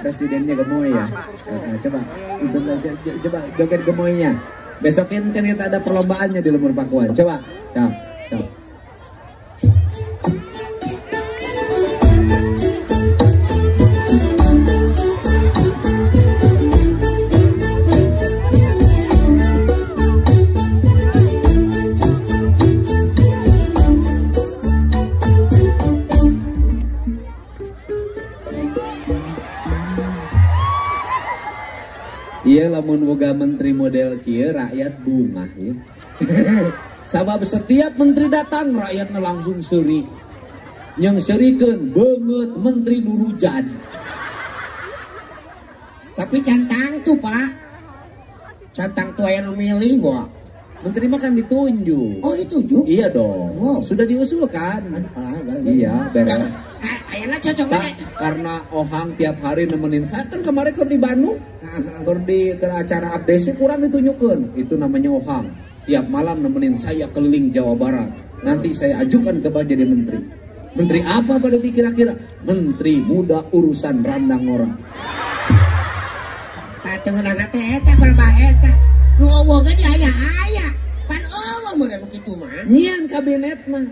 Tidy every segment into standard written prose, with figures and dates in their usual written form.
presidennya gemoy ya. Coba, coba joget gemoynya. Besokin kan kita ada perlombaannya di Lemur Pakuan. Coba, coba, coba. Iya lamun boga menteri model kieu rakyat bungah ya. Sabab setiap menteri datang rakyatnya langsung seuri. Yang seurikeun beungeut menteri nurujan. Tapi cantang tuh Pak. Cantang tuh aya nu milih gua. Menteri mah kan ditunjuk. Oh ditunjuk? Iya dong. Wow. Sudah diusulkan. Iya beres. Ayeuna cocok banget. Karena Ohang tiap hari nemenin. Kan kemarin keur di Bandung, keur di ke acara abdesi kurang ditunjukkan. Itu namanya Ohang. Tiap malam nemenin saya keliling Jawa Barat. Nanti saya ajukan ke jadi menteri. Menteri apa pada kira-kira? Menteri Muda Urusan Randang Orang. Tah teungeunana teh eta balba eta. Nu eueuh ge aya-aya. Pan eueuh meureun kitu mah. Nyian kabinetna.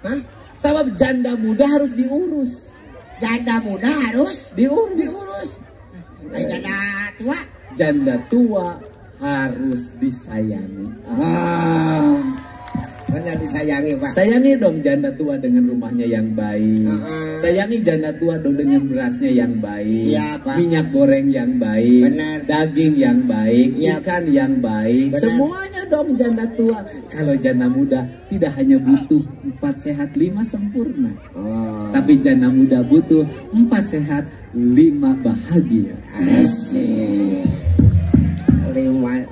Hah? Sebab janda muda harus diurus. Janda muda harus diurus. Diurus. Nah, janda tua? Janda tua harus disayangi. Ah. Benar disayangi, Pak. Sayangi dong janda tua dengan rumahnya yang baik. Sayangi janda tua dong dengan berasnya yang baik. Iya, Pak. Minyak goreng yang baik. Benar. Daging yang baik, ya, ikan yang baik. Benar. Semuanya dong janda tua. Kalau janda muda tidak hanya butuh 4 sehat 5 sempurna. Oh. Tapi janda muda butuh 4 sehat 5 bahagia. Asik. 5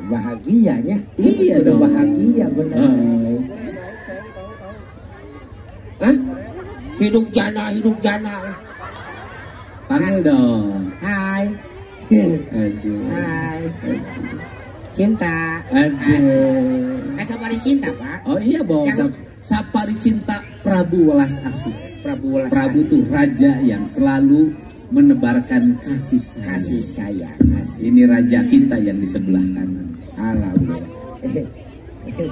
bahagianya. Iya dong. Bahagia benar. Hah? Hidup jana, hidup jana. Panggil dong. Hai. Aduh. Hai. Cinta. Aduh. Kan Sapari Cinta, Pak. Oh iya, Bang. Sapari Cinta Prabu Welas Asih. Prabu Welas. Prabu tuh raja yang selalu menebarkan kasih sayang. Kasih sayang. Ini raja kita yang di sebelah kanan. Alhamdulillah.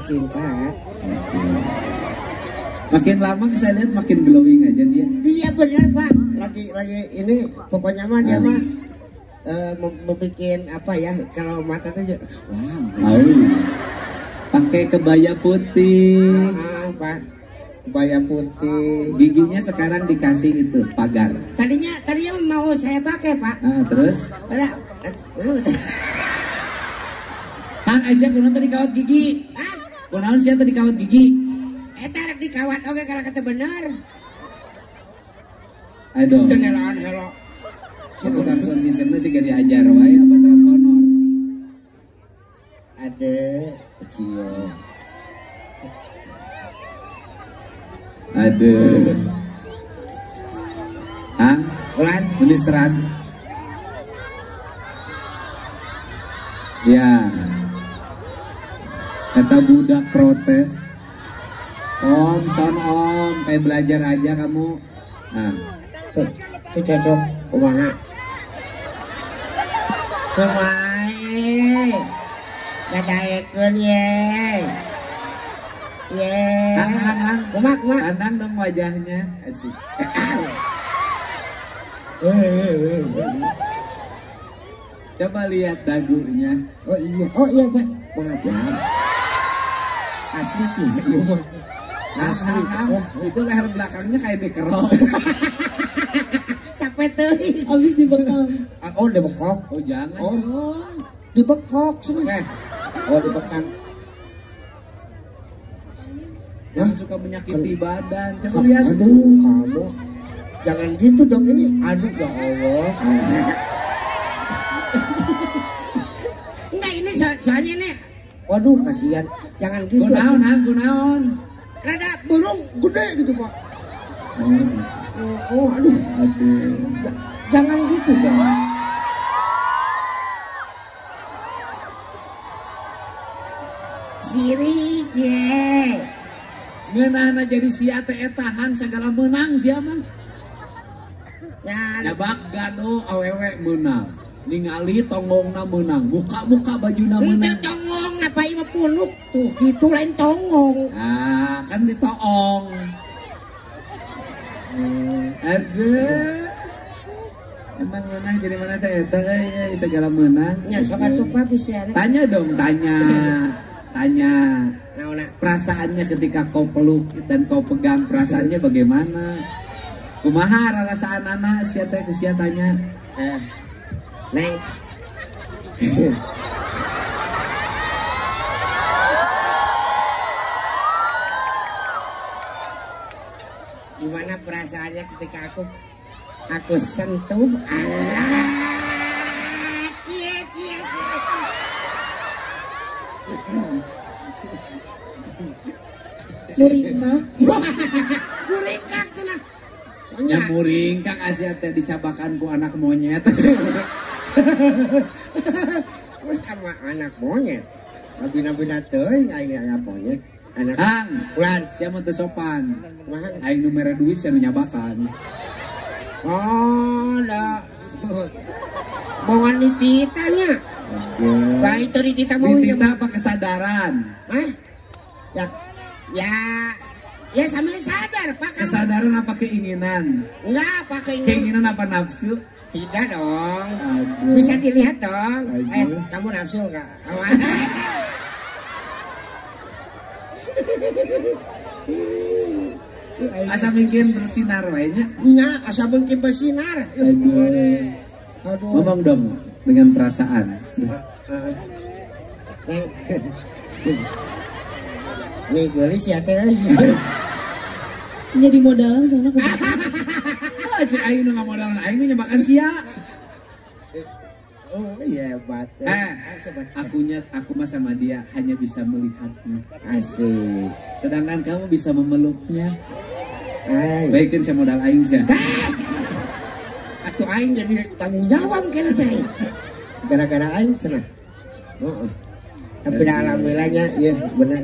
Cinta. Aduh. Makin lama saya lihat makin glowing aja dia. Iya benar Pak. Lagi ini pokoknya mah dia mah membuat apa ya kalau mata tuh wow. Pakai kebaya putih. Pak. Kebaya putih. Giginya sekarang dikasih itu pagar. Tadinya mau saya pakai Pak. Nah, terus? Ada. Kang Aisyah kunaon tadi kawat gigi? Hah? Kunaon sia tadi kawat gigi? Eta rek dikawat oke kalau kata bener. Aduh. Cendelaan helo. Tukang sound systemnya sih gak diajar wae apa telat honor. Ada kecil. Aduh. Hah? Ulan beli seras. Ya. Kata budak protes. Om, son om, kayak belajar aja kamu. Nah. Tuh, tuh cocok kumaha. Kumaha. Ngadaekeun ye. Ye. Hang, hang, hang. Kumaha, kumaha. Pandang dong wajahnya. Asik. Coba lihat dagunya. Oh iya, oh iya Pak. Maaf ya. Asli sih. Asli. Itu leher belakangnya kayak dikerok. Capek tuh. Habis dibekok. Oh dibekok. Oh jangan. Oh dibekok semua. Okay. Oh dibekam. Jangan suka menyakiti badan. Coba lihat. Aduh kamu. Jangan gitu dong ini. Aduh ya Allah. Enggak ini soalnya ini. Waduh kasihan. Jangan gitu. Kunaon, kunaon. Rada burung gede gitu Pak. Oh, aduh. Aduh. Jangan gitu dong. Ciri je. Ngeunahna jadi sia teh eta hang sagala meunang sia mah. Ya, Nyabak gado awewe meunang. Ningali tonggongna meunang, buka-buka bajuna meunang. Itu tonggong napa ieu mah punuk tuh, kitu lain tonggong. Ah, kan ditoong. Aduh. Emang meunang jadi mana teh eta euy segala meunang. Nya sok atuh Pak bisa. Tanya dong, tanya. Tanya. Naonna? Perasaannya ketika kau peluk dan kau pegang, perasaannya bagaimana? Kumaha rasaan anak sia teh ku sia tanya. Neng. Gimana perasaannya ketika aku sentuh? Allah. Cie cie cie. Muringkak. Muringkak cenah. Nya muringkak asia teh dicabakan ku anak monyet. Terus sama anak monyet. Nabi-nabi teuing aing anak monyet. Anak Hang, ulan sia mah teu sopan. Kumaha? Aing nu mere duit sia nu nyabakan. Oh, da. Bongan dititanya. Baik teu ditita mau ditita apa kesadaran? Hah? Ya ya ya sambil sadar, Pak. Kesadaran apa keinginan? Enggak, apa keinginan. Keinginan apa nafsu? Tidak dong. Aduh. Bisa dilihat dong. Aduh. Kamu nafsu enggak? Asa mungkin bersinar wae nya. Nya, asa mungkin bersinar. Aduh. Aduh. Ngomong dong dengan perasaan. Neng. Nih geulis ya teh. Jadi modalan soalnya kudu. Wah, cek aing nu ngamodalan aing nu nyebakan sia. Oh iya hebat. Akunya aku mah sama dia hanya bisa melihatnya. Asik. Sedangkan kamu bisa memeluknya. Baikeun sia modal aing sia. Atuh aing jadi tanggung jawab kana teh. Gara-gara aing cenah. Heeh. Tapi alhamdulillahnya iya benar.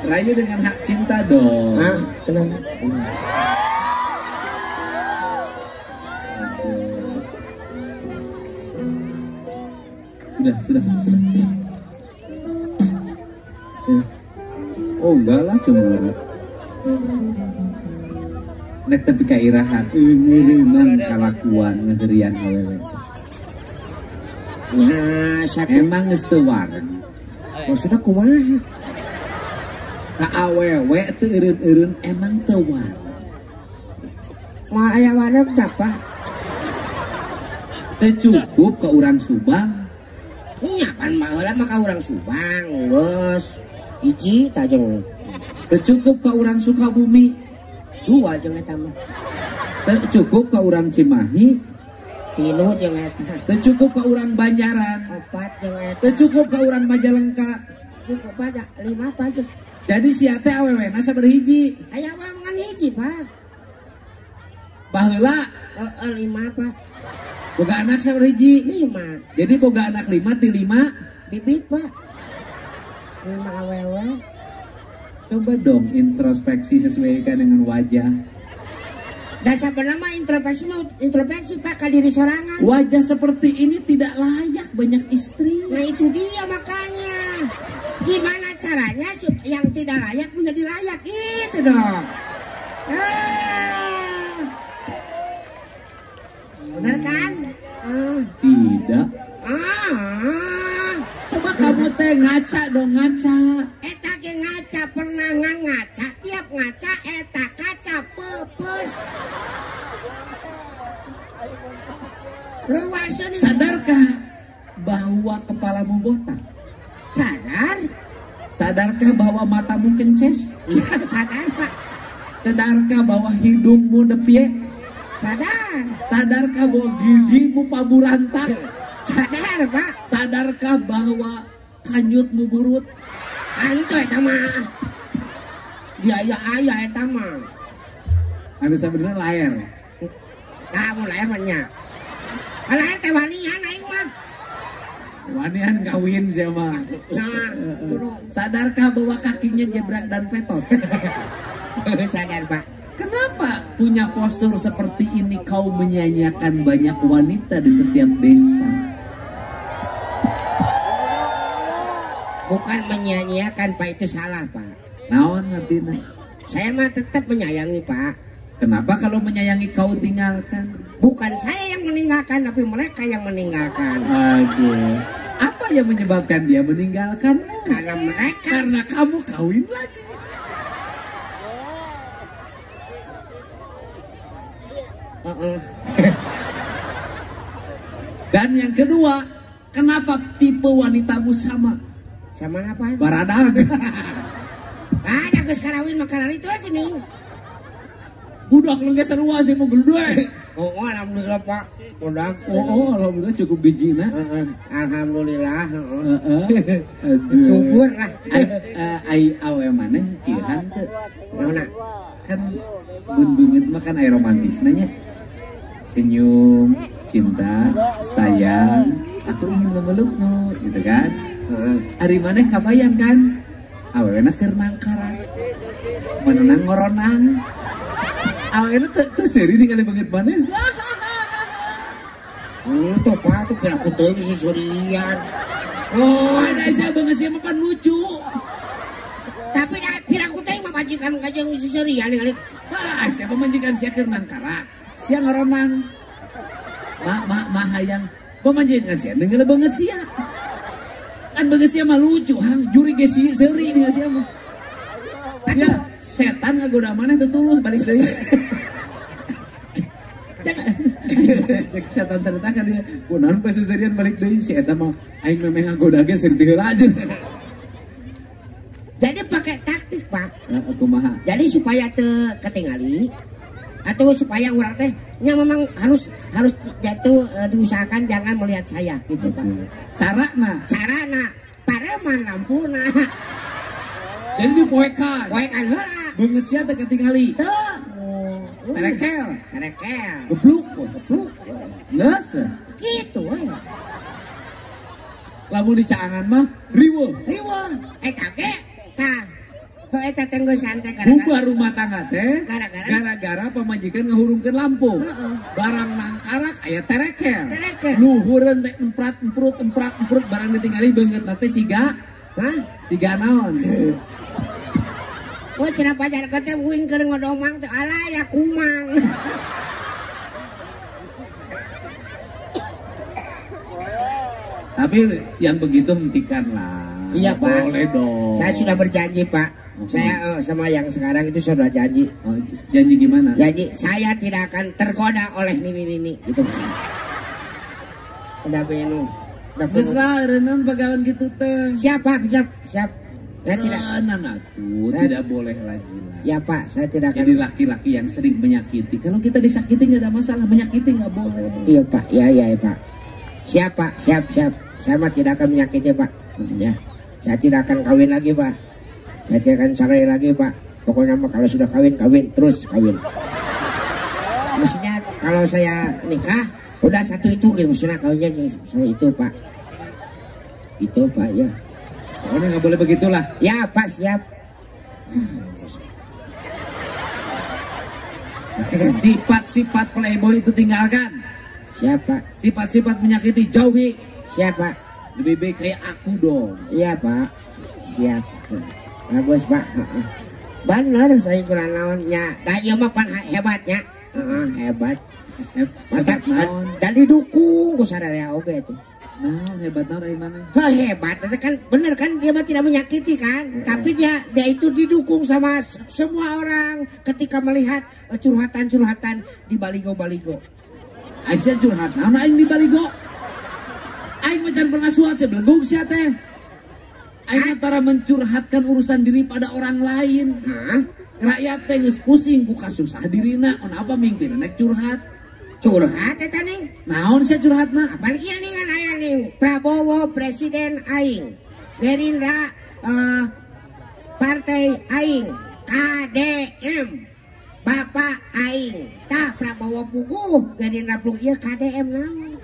Rayu dengan hak cinta dong. Ah, kenapa? Sudah. Ya. Oh enggak lah cemburu. Nek tapi kairaha ngeureunang kalakuan ngeureurian awewe. Nah, emang geus teu wareg. Maksudna kumaha? Ka awewe teu eureun-eureun emang teu wareg. Moal aya wareg tah, Pak. Teu cukup ka urang Subang. Nya pan baheula mah ka urang Subang geus. Hiji tah jeung teu cukup ka urang Sukabumi. Dua jeung eta mah. Teu cukup ka urang Cimahi. Tilu jeung eta. Teu cukup ka urang Banjaran. Opat jeung eta. Teu cukup ka urang Majalengka. Cukup aja 5 apa aja. Jadi sia teh awewena sabaraha hiji? Aya ngan hiji, Pak. Baheula heeh 5, Pak. Boga anak sabaraha hiji? 5. Jadi boga anak 5 ti 5 bibit, Pak. 5 awewe. Coba dong introspeksi sesuaikan dengan wajah. Dasar bernama introspeksi mau introspeksi Pak ke diri sorangan. Wajah seperti ini tidak layak banyak istri. Nah itu dia makanya. Gimana caranya yang tidak layak menjadi layak itu dong. Ah. Benar kan? Ah. Tidak. Ah. Coba kamu teh ngaca dong ngaca. Eta ge ngaca pernah ngaca tiap ngaca eta kaca pepes. Sadarkah bahwa kepalamu botak? Sadar. Sadarkah bahwa matamu kences? Iya, sadar, Pak. Sadarkah bahwa hidungmu depiek? Sadar. Sadarkah bahwa gigimu paburantak? Sadar, Pak. Sadarkah bahwa kanyutmu burut? Anto eta mah. Biaya aya eta mah. Anu sabenerna laer. Nah, mun laer mah nya. Laer teh wanian aing mah. Wanian kawin siapa? Nah, sadarkah bahwa kakinya jebrak dan petot? Sadar, Pak. Kenapa Punya postur seperti ini kau menyanyiakan banyak wanita di setiap desa. Bukan menyanyiakan Pak, itu salah Pak. Naon artinya? Saya mah tetap menyayangi Pak. Kenapa kalau menyayangi kau tinggalkan? Bukan saya yang meninggalkan, tapi mereka yang meninggalkan. Aduh. Apa yang menyebabkan dia meninggalkanmu? Karena mereka. Karena kamu kawin lagi. Dan yang kedua, kenapa tipe wanitamu sama? Sama apa? Baradang. Ada geus karawin mah karari itu gini. Budak lu geus sarua sih mau gede. Oh, alhamdulillah Pak. Budak. Oh, alhamdulillah cukup bijina. Alhamdulillah, heeh. Subur lah. Ai awe maneh kieuhan teu? Naonna? Kan bundung itu mah kan ai romantis nanya. Senyum, cinta, sayang, aku ingin memelukmu, gitu kan? Ari maneh kabayang kan? Awena keur nangkarak. Manenang ngoronang. Awena teu seuri ningali beungeut maneh. Tuh Pak, tuh kira aku teuing si Surian. Oh, da sia beungeut sia mah pan lucu. Tapi da pira aku teuing mah majikan ka jeung si Surian ningali. Wah, sia pamajikan sia keur nangkarak. Sia ngoronang. Ma hayang pamajikan sia ningali beungeut sia. Kan beungeut sia mah lucu, hang juri ge seuri ningali sia mah. Ya, setan ngagoda maneh teu tulus balik deui. Cek setan ternyata kan dia kunaon pas seserian balik deui si eta mah aing memeh ngagoda ge seuri teu heula aja. Jadi pakai taktik, Pak. Heeh, kumaha? Jadi supaya teu ketingali atau supaya urang teh nya memang harus jatuh diusahakan jangan melihat saya gitu, Pak. Carana pareman lampuna. Jadi dipoekan. Poekan heula. Beungeut sia teu ketingali. Teu. Terekel. Terekel. Gebluk. Gebluk. Geus. Gitu we. Lamun dicaangan mah riweuh. Riweuh. Eta ge tah. Heuh eta teh geus santai gara-gara. Bubar rumah tangga teh gara-gara pamajikan ngahurungkeun lampu. Barang nangkarak aya terekel. Terekel. Luhureun teh emprat emprut emprat emprut barang ditinggali beungeutna teh siga. Hah? Siga naon? Oh, cenah pajar teh uing keur ngodomang teh alah ya kumang. Tapi yang begitu hentikanlah. Iya, Pak. Boleh dong. Saya sudah berjanji, Pak. Saya sama yang sekarang itu sudah janji. Oh, janji gimana? Janji saya tidak akan tergoda oleh nini-nini gitu. Udah minum. Udah geus lah reuneuh pagawean gitu teh. Siap, Pak. Siap, siap. Saya tidak. Saya tidak boleh lagi lah. Ya Pak, saya tidak akan. Jadi laki-laki yang sering menyakiti. Kalau kita disakiti nggak ada masalah, menyakiti nggak boleh. Iya Pak, iya iya ya, Pak. Siap Pak, siap siap. Saya mah tidak akan menyakiti Pak. Ya, saya tidak akan kawin lagi Pak. Saya tidak akan cerai lagi Pak. Pokoknya mah kalau sudah kawin, kawin terus kawin. Maksudnya kalau saya nikah, udah satu itu, gitu. Maksudnya kawinnya sama itu Pak. Itu Pak ya. Pokoknya nggak boleh begitulah. Ya Pak, siap. Sifat-sifat playboy itu tinggalkan. Siap Pak. Sifat-sifat menyakiti jauhi. Siap Pak. Lebih baik kayak aku dong. Iya Pak. Siap. Bagus Pak. Benar saya kurang naonnya. Da ieu mah pan hebatnya. Hebat. Hebat naon? Dan didukung ku sararea oge itu. Nah, hebat naon dari mana? Heh, hebat, itu kan bener kan dia mah tidak menyakiti kan, tapi dia itu didukung sama semua orang ketika melihat curhatan-curhatan di baligo-baligo. Aisyah curhat naon aing di baligo? Aing mah can pernah suat sia belegug sia teh. Aing antara mencurhatkan urusan diri pada orang lain. Hah? Rakyat teh geus pusing ku kasusah dirina, on apa mingpina nek curhat? Curhat eta ning. Naon sia curhatna? Apaan ieu nih kan aya ning Prabowo presiden aing. Gerindra partai aing, KDM. Bapak aing. Tah Prabowo puguh, Gerindra puguh ieu KDM naon?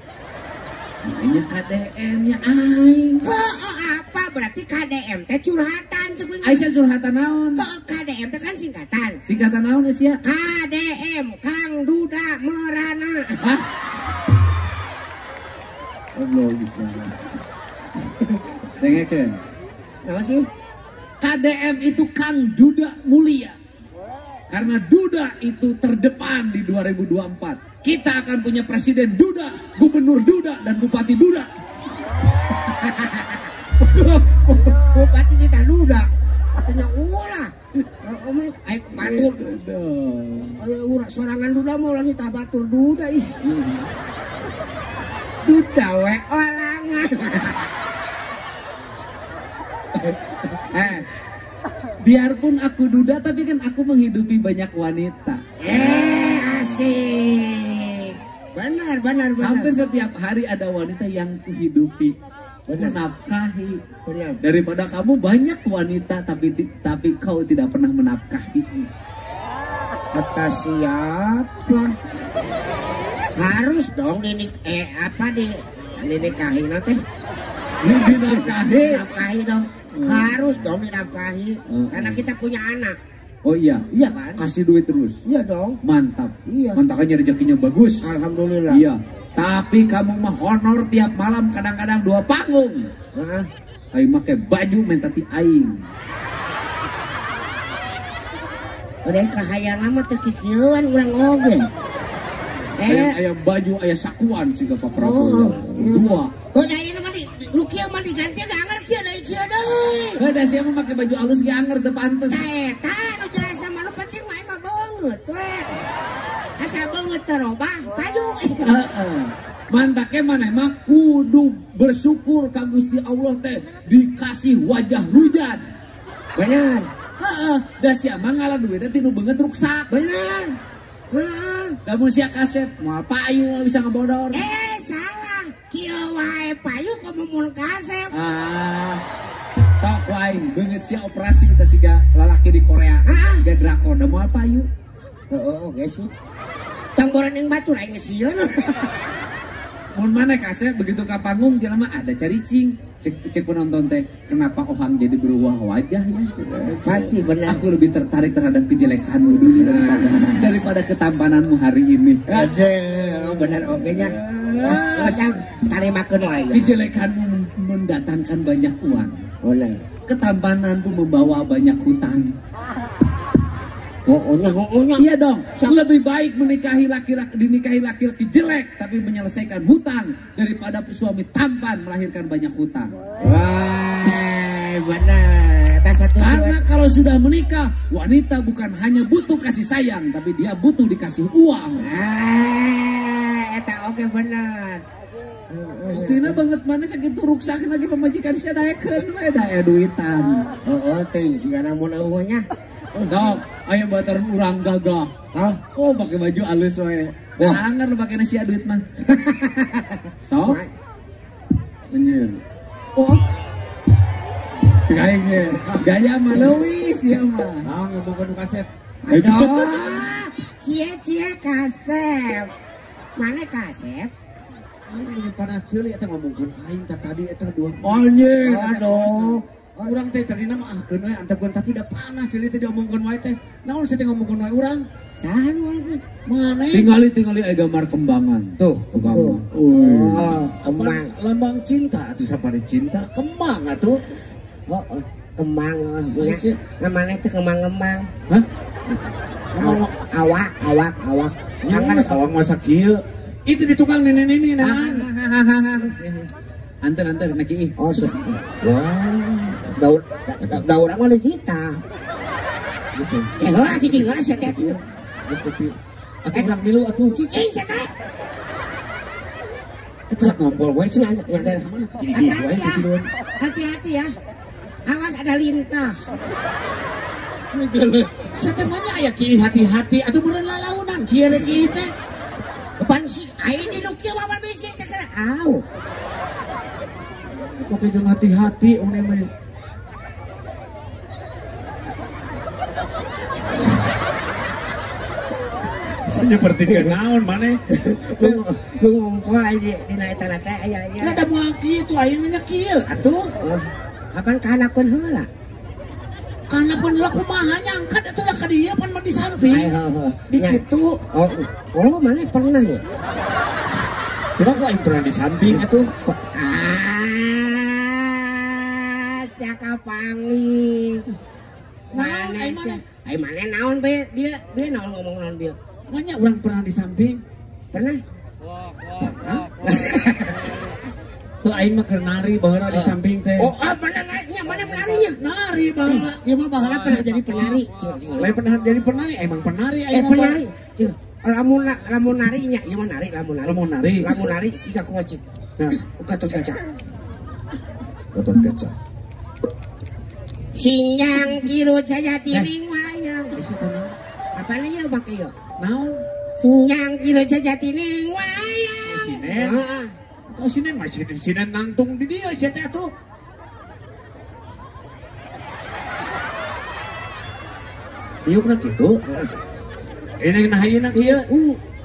Maksudnya KDM-nya aing. Heuh, apa berarti KDM teh curhatan. Curhatan cek kuing. Aisyah curhatan naon? KDM teh kan singkatan. Singkatan naon sia? KDM Kang Duda Merana. Hah? Allah bisa. Dengekeun. Naon sih? KDM itu Kang Duda Mulia. Karena Duda itu terdepan di 2024. Kita akan punya presiden Duda, gubernur Duda, dan bupati Duda. Bupati kita Duda. Katanya ulah. Ayo batur. Ayo ulah sorangan Duda mau ulah kita batur Duda ih. Duda we olangan. Biarpun aku duda tapi kan aku menghidupi banyak wanita. Asik. Benar, benar, benar. Hampir setiap hari ada wanita yang kuhidupi, menafkahi. Benar. Daripada kamu banyak wanita tapi kau tidak pernah menafkahi. Kata siapa? Harus dong dinikahi nanti. Dinafkahi. Dinafkahi dong. Harus dong dinafkahi, karena kita punya anak. Oh iya, iya kan? Kasih duit terus. Iya dong. Mantap. Iya. Mantakannya rezekinya bagus. Alhamdulillah. Iya. Tapi kamu mah honor tiap malam kadang-kadang 2 panggung. Heeh. Aing make baju minta ti aing. Udah kahayang mah teu kikieuan urang oge. Aya baju aya sakuan siga Pak Prabowo. Oh, iya. 2. Oh, da ieu mah di lu kieu mah diganti ge anger kieu deui kieu deui. Heuh da sia mah make baju alus ge anger teu pantes. Tah eta nu jelasna mah nu penting mah emang beungeut we. Asa beungeut teu robah payu. Heeh. Mantake maneh mah kudu bersyukur ka Gusti Allah teh dikasih wajah rujan. Bener. Heeh, da sia mah ngalah duitna ti nu beungeut ruksak. Bener. Heeh. Da mun sia kasep moal payu moal bisa ngabodor. Salah. Kieu wae payu komo mun kasep. Ah. Sok aing beungeut sia operasi teh siga lalaki di Korea. Siga drakor da moal payu. Heeh, oge sih. Tong boran yang batur aing sieun. Mun maneh kasep begitu ka panggung jelema ada caricing. Cek penonton teh, kenapa Ohang jadi berubah wajah ya? Pasti benar. Aku lebih tertarik terhadap kejelekanmu dulu daripada ketampananmu hari ini. Aduh, benar oge nya. Usah tarimakeun wae. Kejelekanmu mendatangkan banyak uang. Boleh. Ketampananmu membawa banyak hutang. Oh, nya. Iya dong. Lebih baik menikahi laki-laki, dinikahi laki-laki jelek tapi menyelesaikan hutang daripada suami tampan melahirkan banyak hutang. Wah, benar. Karena kalau sudah menikah, wanita bukan hanya butuh kasih sayang, tapi dia butuh dikasih uang. Eta oke benar. Buktina banget mana sakitu ruksakeun lagi pamajikan sia daekeun we dae duitan. Heeh, teh sigana mun eueuh nya. Sok, ayo baturan urang gagah. Hah? Oh, pakai baju alus we. Wah, anger lu pakai sia duit mah. Sok. Anjir. Oh. Cek aing ge. Gaya mah leuwih sia mah. Naon ngomongkeun nu kasep? Aduh. Cie-cie kasep. Mana kasep? Aing panas ceuli eta ngomongkeun aing tadi eta dua. Anjir. Aduh. Urang teh tadina mah ahkeun we antepkeun tapi da panas ceuli teh diomongkeun wae teh. Naon sih teh ngomongkeun wae urang? Saha nu ngomongkeun? Maneh? Tingali aya gambar kembangan. Tuh, kembangan. Oh, kembang. Lambang cinta atuh sapari cinta kembang atuh. Oh, kembang. Namanya teh kembang-kembang. Hah? Awak, awak, awak. Jangan awak masa kieu. Itu di tukang nini-nini nah. Anter anter naik ih. Oh, so. Wah. Daur urang mah kita. Eh, heula cicing heula sia teh atuh. Geus kopi. Atuh urang milu atuh. Cicing sia teh. Eta ngompol wae cenah nya daerah mana. Hati-hati ya. Hati-hati ya. Awas ada lintah. Sia teh mah aya kieu hati-hati atuh meureun lalaunan kieu rek ieu teh. Depan si aing di nu kieu wawan bisi cek. Au. Oke jeung hati-hati une mah. Seperti kenaon maneh. Lu ngumpul aja dina eta teh aya aya. Da moal kitu aya nya kieu atuh. Apan kahanakeun heula. Karena pun lah kumaha nyangkat atuh lah ka dieu pan mah di samping. Di kitu. Oh, mana pernah ya? Kira gua aing pernah di samping atuh. Ah, cakap pangi. Mana sih? Ai mana naon be dia naon ngomong naon dia. Banyak orang pernah di samping. Pernah? Pernah. Tuh aing mah keur nari baheula di samping teh. Oh, pernah nya mana menarinya? Nari baheula. Ieu mah baheula pernah jadi penari. Lain pernah jadi penari, emang penari aing. Penari. Lamun lamun narinya, ieu mah nari lamun nari. Lamun nari. Lamun nari jika kumaha cik. Nah, Gatot Kaca. Gatot Kaca. Sinyang kirut saja tiring wayang. Apaan ieu bak ieu? Naon? Sinyang kirut saja tiring wayang. Sinen. Atau sinen mah sinen nangtung di dieu sia teh atuh. Diukna kitu. Ini nah ieu na kieu.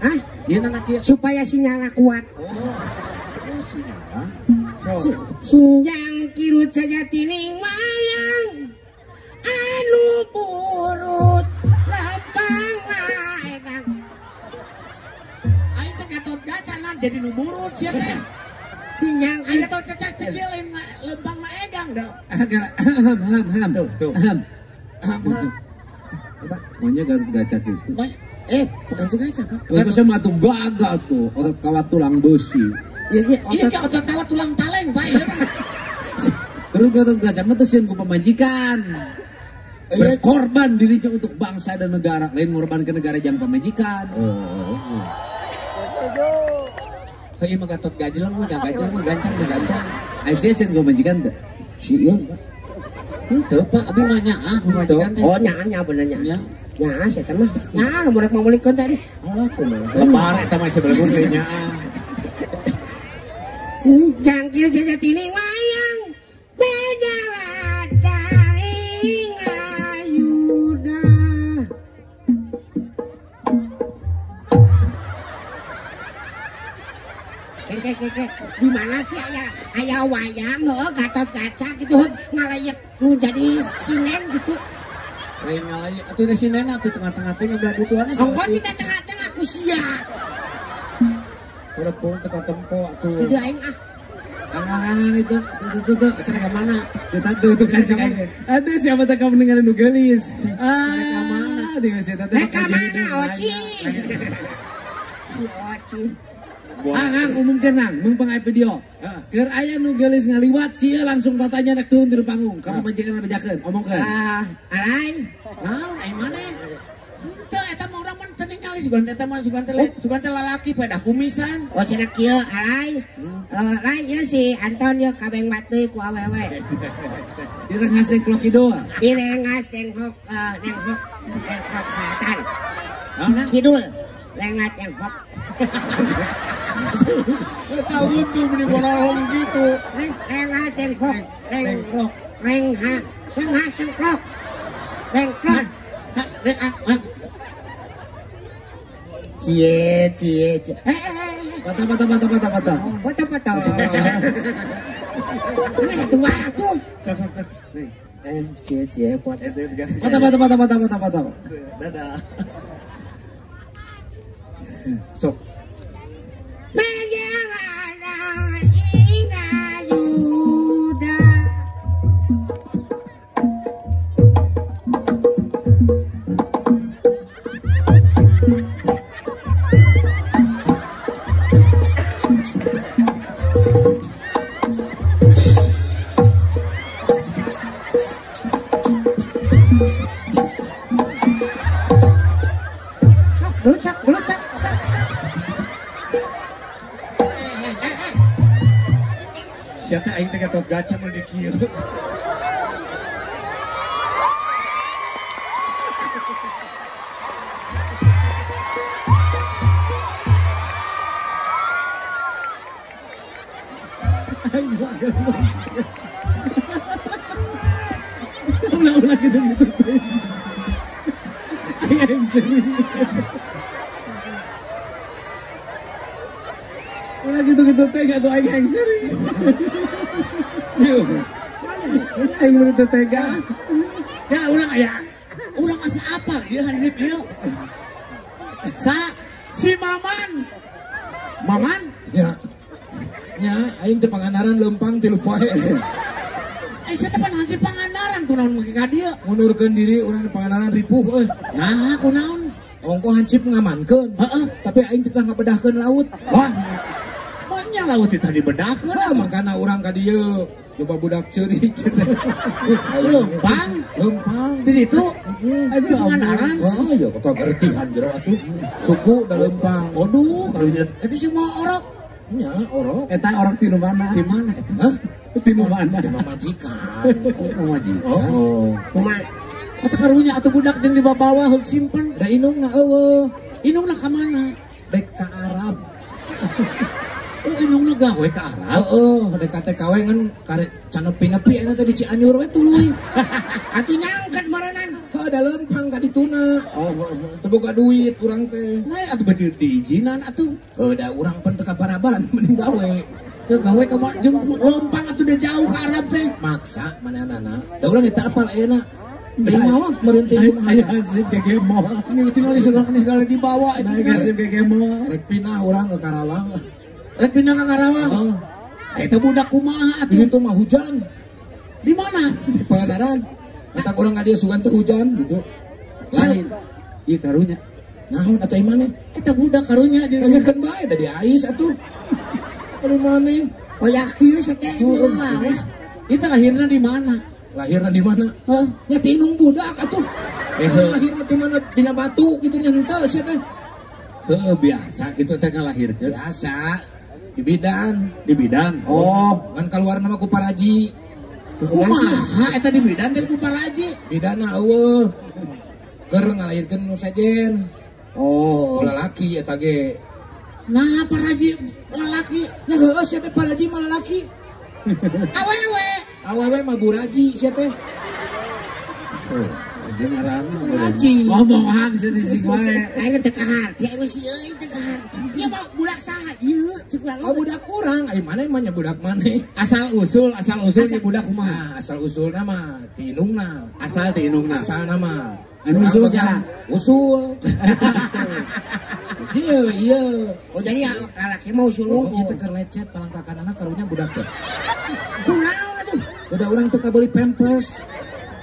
Ah, ieu na kieu supaya sinyalna kuat. Oh, sinyalna. Sinyang kirut saja tiring wayang. Anu burut lempang naegang. Aing teh Gatot Kaca jadi nu burut sia teh. Sinyang aing Gatot Kaca kecil lain lempang naegang dah. Ham ham tuh. Ham. Maunya Gatot Kaca gitu. Bukan Gatot Kaca, Pak. Gatot Kaca mah tuh gagah tuh, otot kawat tulang besi. Iya, otot kawat tulang taleng, Pak. Terus Gatot Kaca mah teh sieun ku pamajikan. Berkorban dirinya untuk bangsa dan negara, lain ngorban ke negara jangan pamajikan. Heuh mah Gatot Gajleng mah gajleng mah gancang mah gancang. Ai sia sieun ku pamajikan teh? Sieun, Pak. Henteu, Pak, abi mah nyaah pamajikan teh. Oh, nyaah bener nyaah. Nyaah setan mah. Nyaah lamun rek mamulikeun tadi. Allah kumaha. Lebar eta mah sebelum teh nyaah. Jangkil sejatine wayang bejala daring ayuda. Keke di mana sih aya wayang heuh Gatot Kaca gitu ngalayek nu jadi sinen gitu. Lain ngalayek atuh da sinen atuh tengah-tengah teh ngebelah dituanna. Ongkon kita tengah-tengah ku sia. Urang teka tempo atuh. Sudah aing ah. Angan-angan itu, tuh, Sana ke mana? Kita tuh kan cek. Aduh, siapa tak kamu dengerin nu geulis. Ah, dia sih teh. Rek mana Oci? Si Oci. Angang umumkeun nang, meungpeung aya video. Keur aya nu geulis ngaliwat sia langsung tatanya rek turun di panggung. Kamu majikan bejakeun, omongkeun. Ah, alay. Naon ai maneh? Henteu eta mah urang mah teu ningali sugan eta mah sugan teh sugan teh lalaki pedah kumisan. Oh cenah kieu alay. Lain ieu si Anton ieu kabeng bat deui ku awewe. Direngas Dengklok Kidul. Direngas Dengklok Dengklok Dengklok Selatan. Kidul. Rengat Dengklok. Tahu tuh meni borolong gitu. Rengas Dengklok. Dengklok. Rengas Dengklok. Dengklok. Cie cie cie. Patah patah patah patah patah. Patah patah. Ini satu waktu. Sok sok sok. Nih. Cie cie pot. Patah patah patah patah patah patah. Dadah. Sok. Siapa aing teh Gatot Kaca mun di kieu. Aing mah ulah-ulah gitu-gitu teh. Aing serius. Ulah gitu-gitu teh gak tuh aing yang serius. Aing mun teu tega. Ya urang aya. Urang asa apa ieu hansip ieu? Sa si Maman. Maman? Ya. Nya aing teh Pangandaran leumpang 3 poe. Sia teh pan hansip Pangandaran kunaon make ka dieu? Ngundurkeun diri urang di Pangandaran ripuh euy. Nah, kunaon? Ongko hansip ngamankeun. Heeh. Tapi aing teh ngabedahkeun laut. Wah. Banyak laut itu dibedahkeun. Wah, makana urang ka dieu. Coba budak ceurik gitu. Leumpang, leumpang. Di ditu? Heeh. Pangandaran. Wah, ya kota gertihan jero atuh. Suku da leumpang. Aduh, karunya eta semua orok. Nya, orok. Eta orok ti nu mana? Di mana eta? Hah? Ti nu mana? Ti pamajikan. Oh, pamajikan. Heeh. Kumaha? Eta karunya atuh budak jeung dibawa heug simpen. Da indungna eueuh. Indungna ka mana? Dek ka Arab. Oh, indungna gawe ka Arab. Heeh, dek ka TKW ngan karek can nepi-nepi ayeuna teh di Cianjur we tuluy. Atuh nyangket meureunnan. Heuh, da leumpang ka dituna. Oh, teu boga duit urang teh. Nah, atuh beuti diizinan atuh. Heuh, da urang pan teu kaparaban mending gawe. Teu gawe ka jeung leumpang atuh da jauh ka Arab teh. Maksa manehna. Da urang eta apal ayeuna. Deui maot meureun teh kumaha. Aya hansip gegemol. Ini tinggal segala dibawa itu. Hansip gegemol. Rek pindah urang ke Karawang. Rek pindah ke Karawang. Heeh. Eta budak kumaha atuh? Itu mah hujan. Di mana? Di Pangandaran. Eta urang ka dieu sugan teh hujan gitu. Lain. Ieu karunya. Naon atuh imane? Eta budak karunya jeung nanyakeun bae da diais atuh. Aduh maneh. Oh ya kieu teh. Itu lahirna di mana? Lahirna di mana? Hah? Nya ti indung budak atuh. Lahirna di mana? Dina batu kitu nya henteu sia teh. Heuh, biasa kitu teh ngalahirkeun. Biasa. Di bidan. Di bidan. Oh, ngan kaluar nama ku paraji. Kumaha eta di bidan teh ku paraji? Bidana eueuh. Keur ngalahirkeun nu sejen. Oh, lalaki eta ge. Nah, paraji lalaki. Nya heueuh sia teh paraji mah lalaki. Awewe. Awewe mah buraji sia teh. Oh, ngaranna buraji. Ngomong hang sia sing wae. Aing teu kaharti aing si euy teu kaharti. Ieu mah budak saha ieu ceuk urang. Oh, budak urang, ai maneh mah nya budak maneh. Asal usul si budak kumaha? Asal usulna mah ti indungna. Asal ti indungna. Asalna mah. Anu usul saha? Usul. Iya, iya. Oh, jadi lalaki mah usul. Oh, ieu teh keur lecet palangkakanana karunya budak teh. Kunaon atuh? Udah urang teu kabeuli pampers.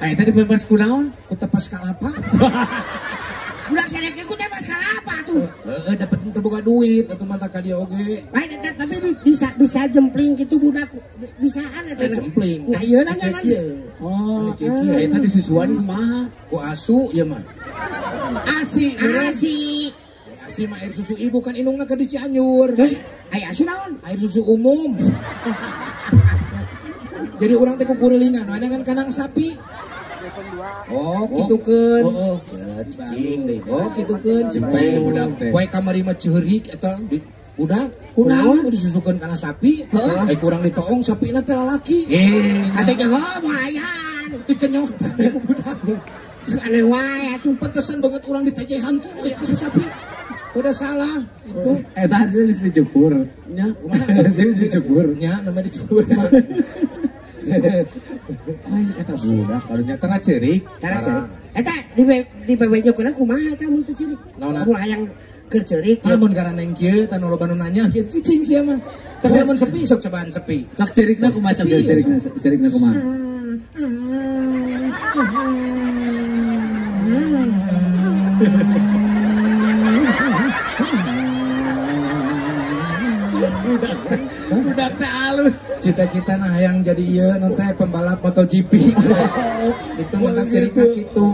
Eta di pampers kunaon? Ku tepas kalapa. Budak sadeke ku tepas kalapa atuh. Heeh, dapet teu boga duit atuh mah ka dieu oge. Baik, tapi bisa jempling kitu budak bisaan eta. Jempling. Nah, ieu nanya mah. Oh, eta disusuan kumaha? Ku asu ieu mah. Asi. Asi. Asi mah air susu ibu kan indungna keur di Cianjur. Terus aya asu naon? Air susu umum. Jadi urang teh kukurilingan, we kan kandang sapi. Oh, kitukeun. Cicing deui. Oh, kitukeun cicing. Poe kamari mah ceurik eta budak. Kunaon disusukeun kana sapi? Ai kurang ditoong sapina teh lalaki. Atuh teh mayan. Dikenyot ku budak. Aneh wae atuh pantesan banget urang ditejehan tuh eta sapi. Udah salah itu. Eta geus dicukur. Nya, kumaha? Geus dicukur. Nya, namanya dicukur. Lain eta budak karunya tara ceurik. Tara ceurik. Eta di PW-nya kumaha eta mun teu ceurik? Mun hayang keur ceurik. Tah mun garaneng kieu tah nu loba nu nanya kieu cicing sia mah. Tapi mun sepi sok cobaan sepi. Sok ceurikna kumaha sok ceurikna ceurikna kumaha? Budak teh alus. Cita-cita nah yang jadi ieu nanti pembalap MotoGP. Itu mentak ceurikna kitu.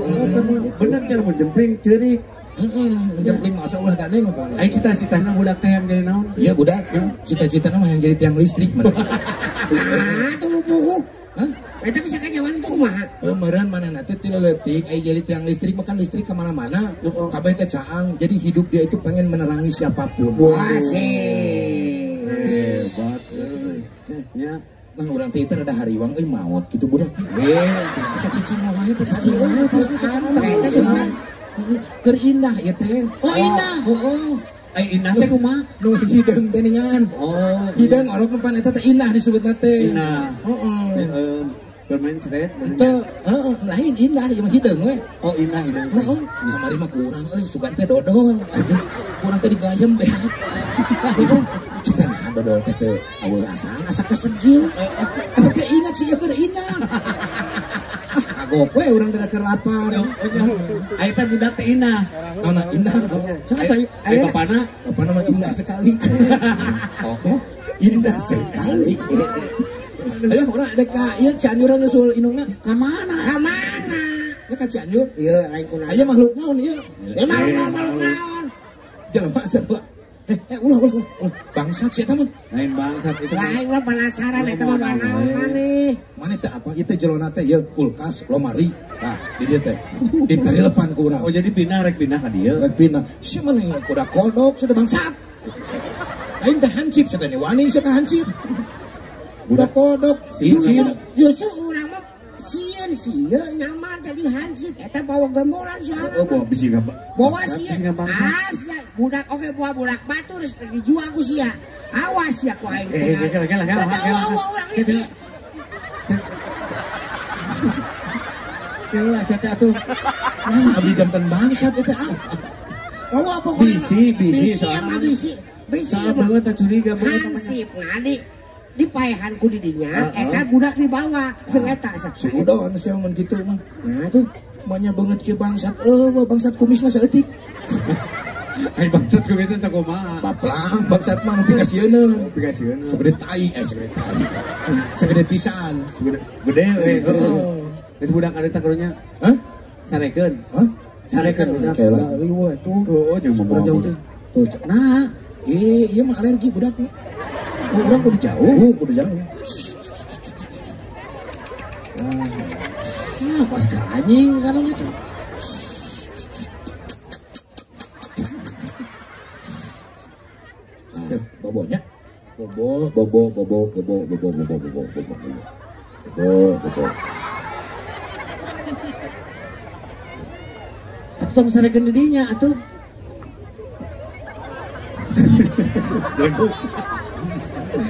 Bener cara mun jempling ceurik. Heeh, jempling masa ulah gandeng apa. Ai cita-citana budak teh yang jadi naon? Iya budak. Cita-citana mah yang jadi tiang listrik mah. Nah, tuh buku. Hah? Eta bisa kanyawan itu kumaha? Meureun manehna teh ti leutik ai jadi tiang listrik makan listrik ke mana-mana. Kabeh teh caang. Jadi hidup dia itu pengen menerangi siapapun. Asik. Hebat euy. Nya, Nah urang teh ada hariwang euy maot gitu budak. Asa cicing wae teh cicing wae terus Eta sugan. Keur indah ieu teh. Oh, indah. Heeh. Ai indah teh kumaha? Nu hideung teh ningan. Oh, hideung orok pan eta teh indah disebutna teh. Indah. Heeh. Bermain seret. Teu, heeh, lain indah ieu mah hideung we. Oh, indah hideung. Heeh, kamari mah kurang euy, sugan teh dodol. Kurang teh digayem beak. Cita nah dodol teh teu aweuh asaan asa kesegil. Tapi teh ingat sih keur indah. Ah, kagok we urang teh keur lapar. Aya teh budak teh indah. Naon indah? Saha teh? Aya bapana? Bapana mah indah sekali. Oh, indah sekali. Ayo urang ada ka ieu Cianjur nyusul indungna. Ka mana? Ka mana? Ya ka Cianjur. Ieu lain kunaon. Aya makhluk naon ieu? Ya makhluk naon? Jelema sarua. Ulah ulah ulah. Bangsat sia eta mah. Lain bangsat itu. Lain urang penasaran eta mah naon maneh. Maneh teh apa? Ieu teh jerona teh ieu kulkas, lomari. Tah, di dieu teh. Ditarilepan ku urang. Oh, jadi pindah rek pindah ka dieu. Rek pindah. Si maneh kuda kodok sia teh bangsat. Aing teh hansip sia teh wani sia ka hansip. Budak kodok, justru urang mah sieun sieun nyaman tadi hansip eta bawa gembolan soalna. Oh, bawa bisi ka. Bawa sieun. Ah, sia budak oge bawa budak batur geus dijual ku sia. Awas ya ku aing teh. Kela. Kela sia teh atuh. Nah, abdi jantan bangsat eta ah. Bawa pokona. Bisi soalna bisi. Bisi. Saha teh curiga hansip na di paehan ku didinya, eta budak dibawa jeung eta sudon sia mun kitu mah. Nah tuh, manya beungeut kieu bangsat eueuh bangsat kumisna saeutik. Ai bangsat kumisna sakumaha? Baplang bangsat mah nu pikasieun. Pikasieun. Segede tai, segede tai. Segede pisan. Segede gede we. Heeh. Geus budak harita karunya. Hah? Sarekeun. Hah? Sarekeun budak. Riweuh atuh. Oh, jeung jauh teh. Tuh, nah, ieu mah alergi budak. Oh, orang kudu jauh. Oh, kudu jauh. Nah, pas ke anjing kalau gitu. Bobonya. Bobo, bobo, bobo, bobo, bobo, bobo, bobo, bobo, bobo, bobo. Atuh tong sarekeun di dinya atuh.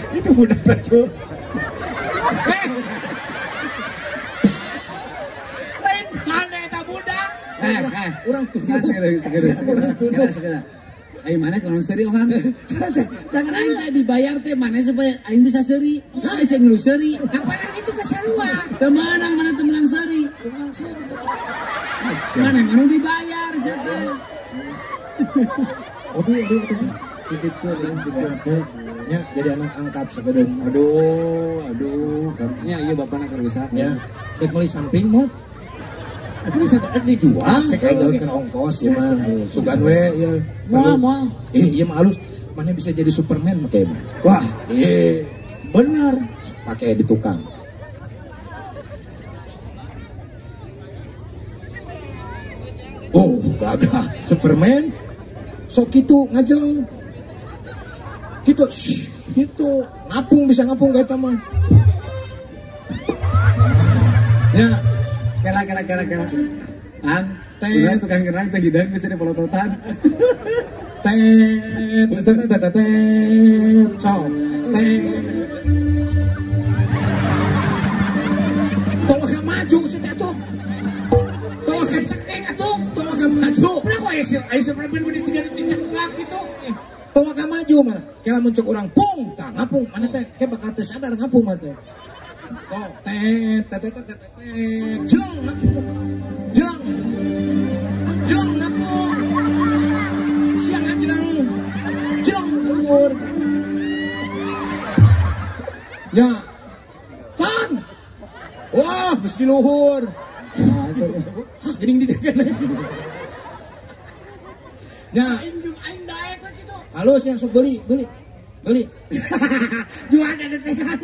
Itu budak baju. Lain mana eta budak? Urang tunduk. Segera. Ayo mana kalau seri orang? Jangan aing teh dibayar teh mana supaya aing bisa seri. Oh, saya ngeluh seri. Apaan itu keseruan? Temenang mana temenang seri? Mana mana dibayar sia teh. Aduh aduh aduh. Titip ya, jadi anak angkat sekedeng. Aduh, aduh, karunya iya bapakna karusak. Ya, dek meuli samping mah. Ini sakeun dijual. Cek aing keur ongkos ieu mah. Sugan we ieu. Moal moal. Ieu mah halus. Mana bisa jadi Superman make mah. Wah, bener. Pakai di tukang. Oh, gagah Superman. Sok kitu ngajeleng. Gitu, gitu, ngapung bisa ngapung kayak mah. Ya, kela. An, teh tukang gerang teh gidang bisa dipolototan. Tet, tet, tet, tet, sok, tet. Tolong ka maju sih teh tuh. Tolong ka cekek atuh. Tolong ka maju. Lah kok aya Superman mun dicekak gitu. Tong ka maju mana? Kela muncul orang pung, tah ngapung mana teh? Ke bakal teu sadar ngapung mah teh. Sok tet tet tet tet tet jeleng ngapung. Jeleng. Jeleng ngapung. Siang ngajeleng. Jeleng keluar. Ya. Tan. Wah, geus di luhur. Hah, geuning di dieu. Ya. Halus yang sok beli. Jual ada tehan.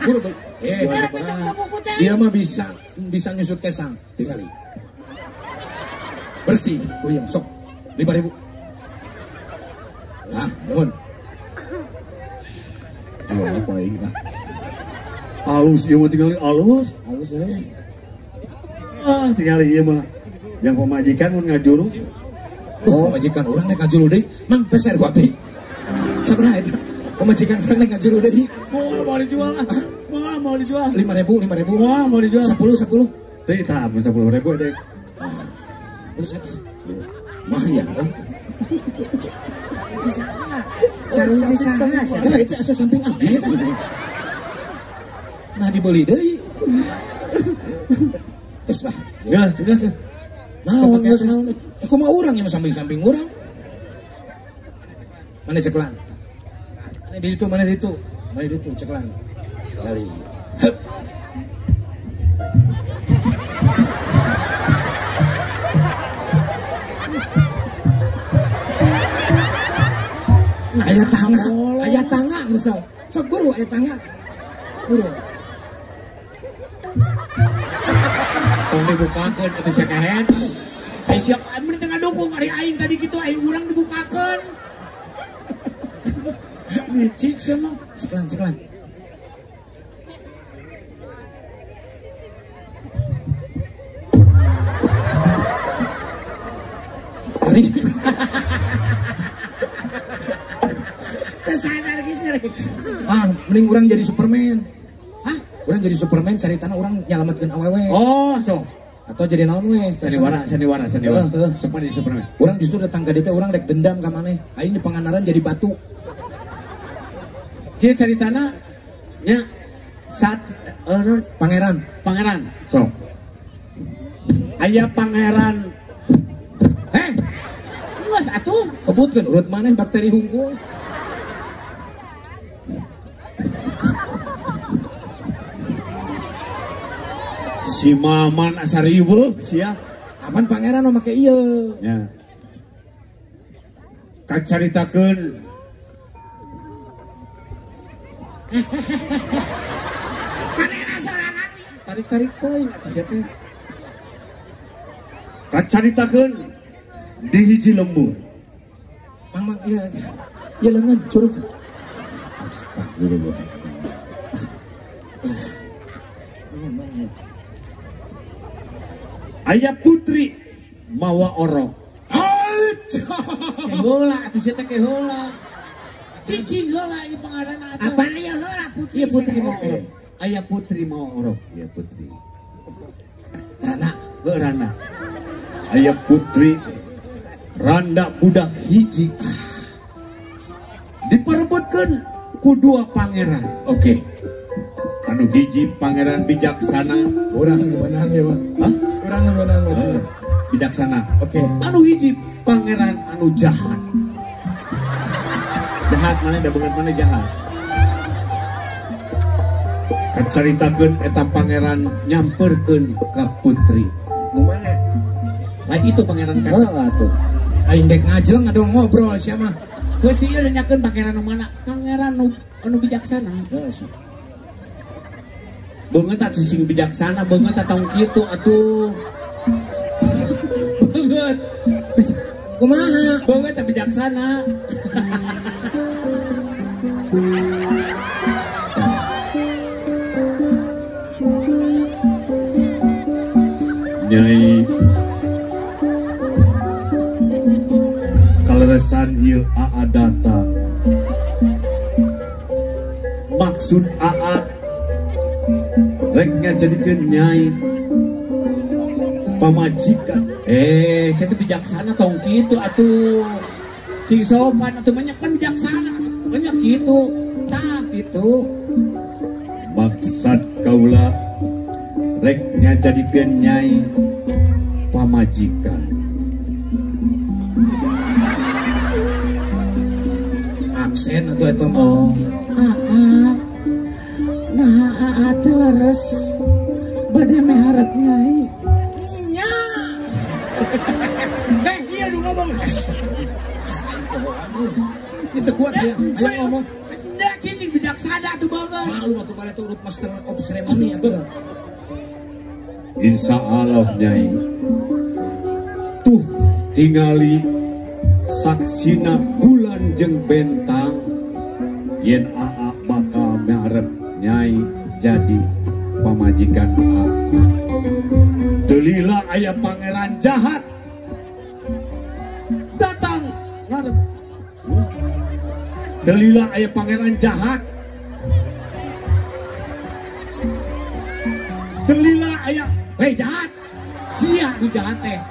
Buru beli. Dia mah bisa nyusut kesang tinggali. Bersih, puyeng sok 5.000. Nah, nuhun. Apa ini ah? Halus ieu mah tinggali halus. Halus ini. Ah, tinggali ieu mah. Yang pemajikan mun ngajuru. Oh, pemajikan orang nek ngajuru deui, mang peser ku abdi. Sabaraha eta? Pemajikan orang nek ngajuru deui. Oh, mau dijual ah. Mau dijual. 5.000, 5.000. Mau dijual. 10, 10. Teu tah 10.000 dek. Mah ya. Sarung teh saha? Karena itu asa samping abdi eta. Nah dibeli deui. Geus lah. Geus, geus. Naon geus naon. Kumaha urang ieu samping-samping urang. Mana ceklan? Mana di ditu, mana di ditu? Mana di ditu ceklan. Kali. Hup. Aya tangga geus sok. Sok buru aya tangga. Buru. Tong dibukakeun atuh sia kahet. Ai siap mun teu ngadukung ari aing tadi kitu ai urang dibukakeun. Licik sia mah. Ceklan, ceklan. Kesadar gitu. Ah, mending urang jadi Superman. Hah? Urang jadi Superman cari tanah urang nyalametkeun awewe. Oh, so. Atau jadi naon we? Sandiwara, sandiwara, sandiwara. Sok jadi Superman. Urang justru datang ka dieu teh urang rek dendam ka maneh. Aing di Pangandaran jadi batu. Jadi cari tanah nya saat pangeran, pangeran. So. Aya pangeran. Eh. Geus atuh. Kebutkeun urut maneh bakteri hungkul. Si Maman asa riweuh sia. Apan pangeran nu make ieu. Nya. Kacaritakeun. Manehna sorangan. Tarik-tarik teuing atuh sia teh. Kacaritakeun di hiji lembur. Mang mang ieu. Ieu leungeun curug. Astagfirullah. Aya putri mawa orok. Heula atuh sia teh heula. Cicing heula ieu pangaranna atuh. Apaan ieu heula putri? Ieu putri mawa orok. Aya putri mawa orok. Ieu putri. Rana, heuh rana. Aya putri randa budak hiji. Diperebutkeun ku dua pangeran. Oke. Anu hiji pangeran bijaksana. Urang nu meunang ieu mah. Hah? Urang nu meunang mah. Bijaksana. Oke. Anu hiji pangeran anu jahat. Jahat mana da beungeut mana jahat. Kacaritakeun eta pangeran nyamperkeun ka putri. Nu mana? Lain itu pangeran kasep. Heeh atuh. Aing dek ngajeng atuh ngobrol sia mah. Geus ieu nanyakeun pangeran nu mana? Pangeran nu anu bijaksana. Heeh. Beungeut atuh sing bijaksana, beungeut tong kitu atuh. Beungeut. Kumaha? Beungeut teh bijaksana. Nyai kaleresan ieu aa data. Maksud aa rek ngajadikeun nyai pamajikan. Saya tuh bijaksana tong kitu atuh. Cing sopan atuh banyak kan bijaksana. Banyak gitu. Tah gitu. Maksud kaula rek ngajadikeun nyai pamajikan. Aksen atuh eta mah. Aa. Nah, aa teh leres bade miharep nyai. Nya. Eh, iya nu ngomong. Itu kuat ya. Ayo ngomong. Nya cicing bijaksana atuh banget. Maklum atuh bale turut master of ceremony atuh. Insya Allah nyai. Tuh tingali saksina bulan jeung bentang yen aa bakal miharep nyai jadi pamajikan aa. Delila aya pangeran jahat datang ngarep. Delila aya pangeran jahat Hei jahat. Sia nu jahat teh.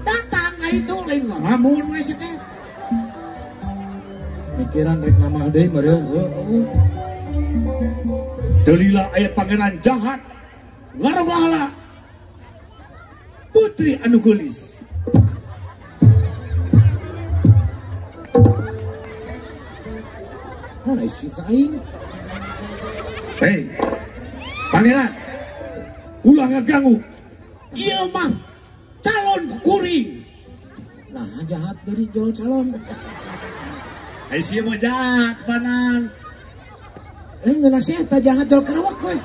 Datang ka itu lain ngalamun we sia teh. Mikiran rek nambah deui meureun. Teu lila aya pangeran jahat ngarogahala putri anu geulis. Mana isi ka aing? Hei, pangeran, ulah ngaganggu. Ieu mah calon kuring. Nah jahat dari jual calon. Eh sia mah jahat panan. Ngeunah sia eta jahat jual karawak we.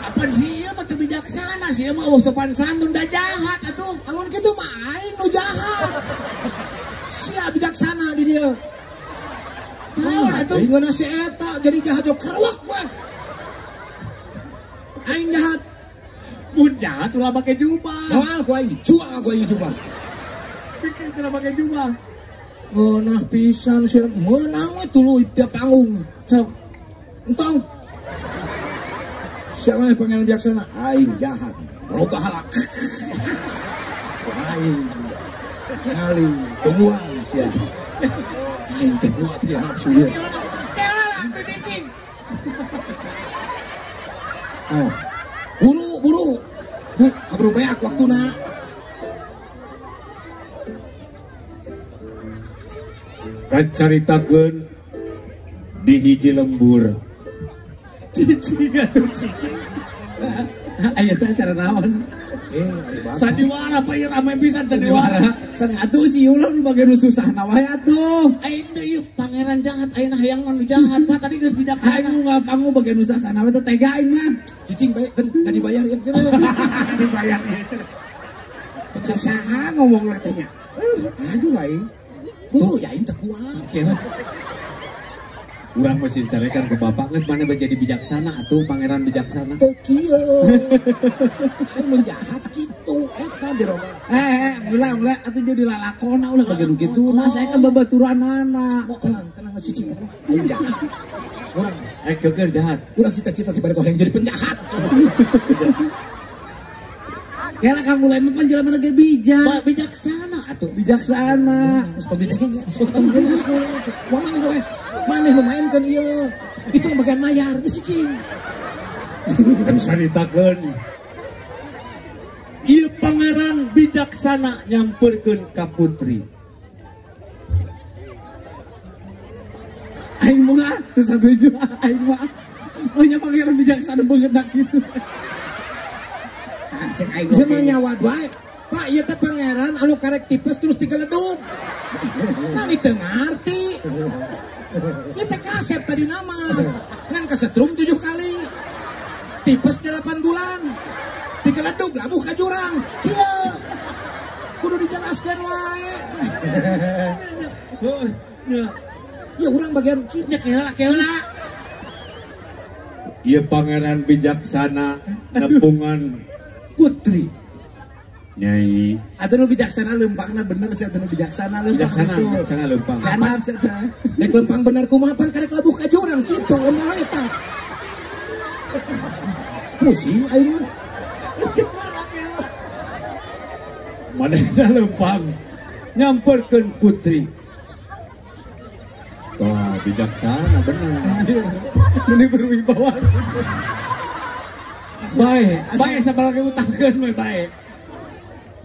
Apan sia mah teu bijaksana, sia mah eueuh sopan santun da jahat atuh. Amun kitu mah aing nu jahat. Sia bijaksana di dieu. Naon atuh? Ngeunah sia eta jadi jahat jual karawak we. Aing jahat. Mun jahat ulah make jubah. Moal ku aing dijual ku aing jubah. Bikin cenah make jubah. Ngeunah pisan sia meunang we tuluy tiap panggung. Sok. Entong. Siapa nih pangeran bijaksana? Aing jahat. Roga halak. Aing ngali tungguan sia. Aing teh kuat ya nafsu ieu. Kehala tuh cicing. Oh. Buru buru. Bu, kaburu beak waktuna. Kacaritakeun di hiji lembur. Cicing atuh cicing. Aya teh acara naon? Sandiwara pa ieu rame pisan sandiwara. Atuh si ulah nu bagian nu susahna wae atuh. Aing teh ieu pangeran jahat ayeuna hayang nu jahat mah tadi geus bijaksana. Aing nu ngapangu bagian nu susahna wae teh tega aing mah. Cicing bae kan tadi bayar ya. Dibayar ieu. Saha ngomong teh nya. Aduh aing. Tuh ya aing teh kuat. Urang mesti carekan ke bapak geus mana menjadi bijaksana atuh pangeran bijaksana. Teu kieu. Aing mun jahat kitu eta diroga. Ulah ulah atuh jadi lalakona ulah bagian nu kitu. Nah saya kan babaturanana. Tenang tenang cicing. Aing jahat. Urang aing keukeur jahat. Urang cita-cita ti bari hayang jadi penjahat. Kela kamu lain mah jelema ge bijak. Bijaksana atuh bijaksana. Maneh we. Maneh nu mainkeun ieu. Itu bagian mayar geus cicing. Kan caritakeun. Ieu pangeran bijaksana nyamperkeun ka putri. Aing mah teu satuju aing mah. Punya pangeran bijaksana beungeut kitu. Cek aing ieu mah nyawa wae. Pak ieu teh pangeran anu karek tipes terus digeledug. Nah teu ngarti. Ieu teh kasep tadi nama. Ngan kesetrum 7 kali. Tipes 8 bulan. Digeledug labuh ka jurang. Kieu. Kudu dijelaskeun wae. Ya urang bagian kitu. Nya keula keula. Ieu pangeran bijaksana nepungan putri Nyai. Atuh nu bijaksana leumpangna bener sih, atuh nu bijaksana leumpang bijaksana, itu. Bijaksana leumpang. Ganap sih teh. Nek leumpang bener kumaha pan karek labuh ka jurang kitu leumpang eta. Pusing aing mah. Manehna leumpang nyamperkeun putri. Wah, bijaksana bener. Ini berwibawa. Bae, bae sabaraha utangkeun we bae.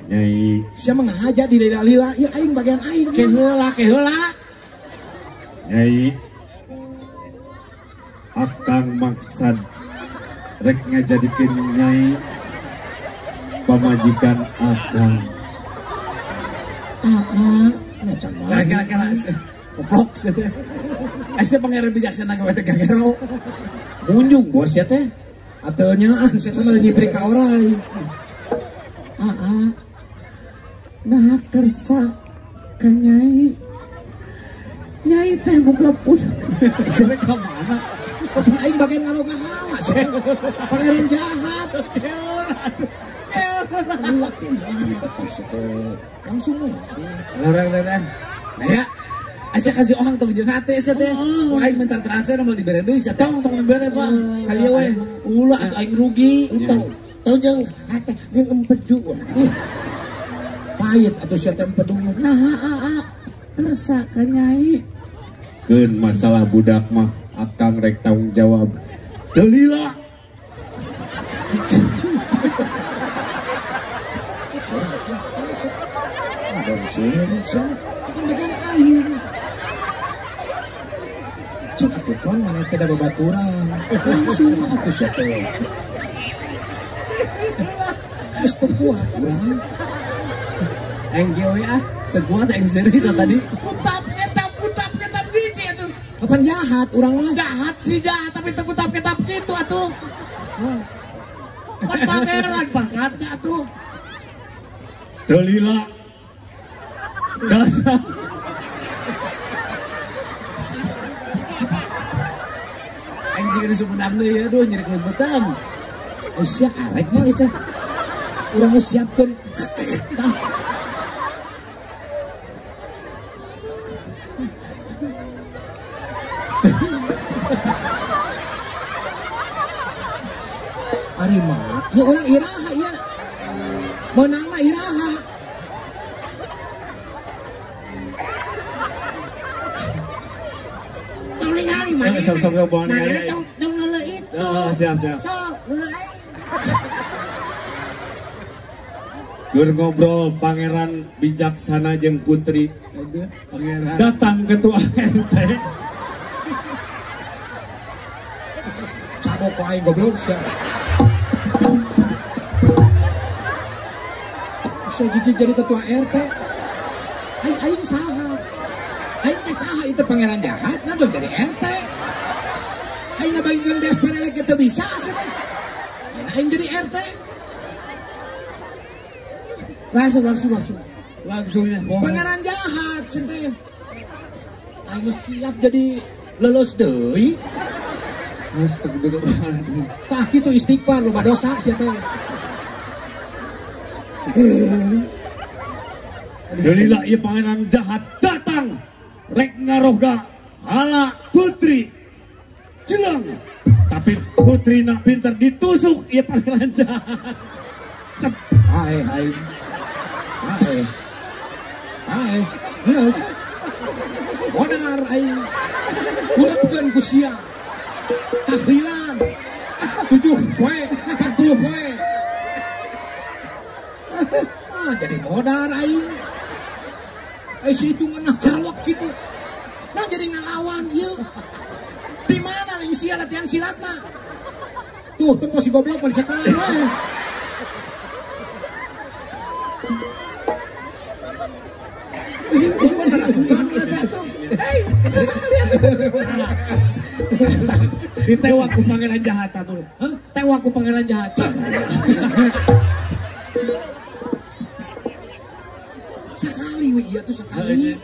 Nyai, sia mah ngahaja di lila-lila, ieu aing bagian aing. Keheula, keheula. Nyai, akang maksad rek ngajadikeun nyai pamajikan akang. Aa, ngacan mah. Kira-kira koplok sia teh. Asa pangeran bijaksana gawe teh gagero. Munjung bos sia teh. Atelnya sia teh mah nyiprik ka orai. Aa. Nah kersa ka nyai. Nyai teh boga pun. Sia ka mana? Atuh aing bagian ngarogahala sia. Pangeran jahat. Langsung we. Lah. Nah ya. Asa kasih orang tong jeung hate sia teh. Aing minta transfer moal dibere deui sia teh. Tong tong dibere Pak. Kali we. Ulah atuh aing rugi. Entong. Tong jeung hate jeung empedu. Pahit atuh sia teh empedu mah. Nah, aa kersa ka Nyai. Keun masalah budak mah akang rek tanggung jawab. Teu lila. Ada serius, kan dengan aing. Cuk atuh tuan mana teh da babaturan. Langsung atuh sia teh. Geus teu kuat urang. Aing ge we ah, teu kuat aing seuri tadi. Kutap ketap jiji atuh. Kapan jahat urang mah? Jahat sih jahat tapi teu kutap ketap kitu atuh. Pan pangeran pangkatna atuh. Teu lila. Dasar. Aing sih geus Sumedang deui ya, aduh nyeri kulit betang. Sia arek mah eta. Urang geus siapkeun. Tah. Ari mah, ya urang iraha ya. Meunangna iraha. Tong ningali mana? Sok sok mana tong tong leuleut. Oh, siap siap. Sok leuleut. Keur ngobrol pangeran bijaksana jeung putri. Aduh, pangeran. Datang ketua RT. Cabok ku aing goblok sia. Sia jijik jadi ketua RT. Aing aing saha? Aing teh saha itu pangeran jahat nah dong jadi RT. Aing ngabagikeun beas perelek teu bisa sia teh. Aing jadi RT. Langsung langsungnya. Pangeran jahat sia teh. Aing siap jadi lulus deui. Tah kitu istighfar loba dosa sia teh. Delila ieu pangeran jahat datang rek ngaroga hala putri jeleng tapi putri nak pinter ditusuk ieu pangeran jahat. Hai hai hai hai geus modar aing urepkeun ku sia tahlilan 7 poe 40 poe. Ah, jadi modar aing. Si itu ngeunah kerawak gitu. Nah jadi ngalawan ieu. Di mana lain sia latihan silatna? Tuh tempo si goblok mah disakalan we. Ini bener atuh kan teh atuh. Hei, ditewak ku pangeran jahat atuh. Hah? Tewak ku pangeran jahat. Sekali we ieu tuh sekali.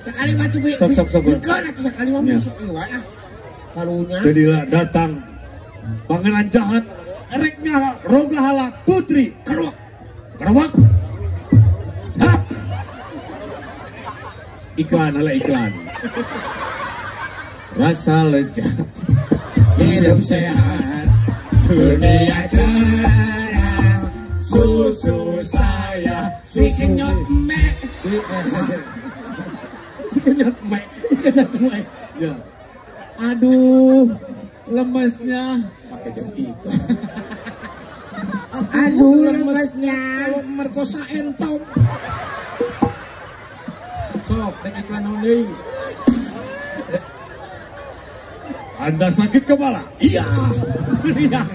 Sekali mah coba. Sok sok sok. Bikeun atuh sekali mah sok wae ah. Karunya. Jadilah datang pangeran jahat rek ngaroga hala putri. Keruak. Keruak. Hah? Iklan ala iklan. Rasa lezat hidup sehat dunia cerah susu saya susu nyot me nyot me nyot me ya. Aduh lemesnya pakai jam iklan. Aduh lemesnya kalau merkosa entong sok dek iklan naon deui. Anda sakit kepala? Iya. Iya.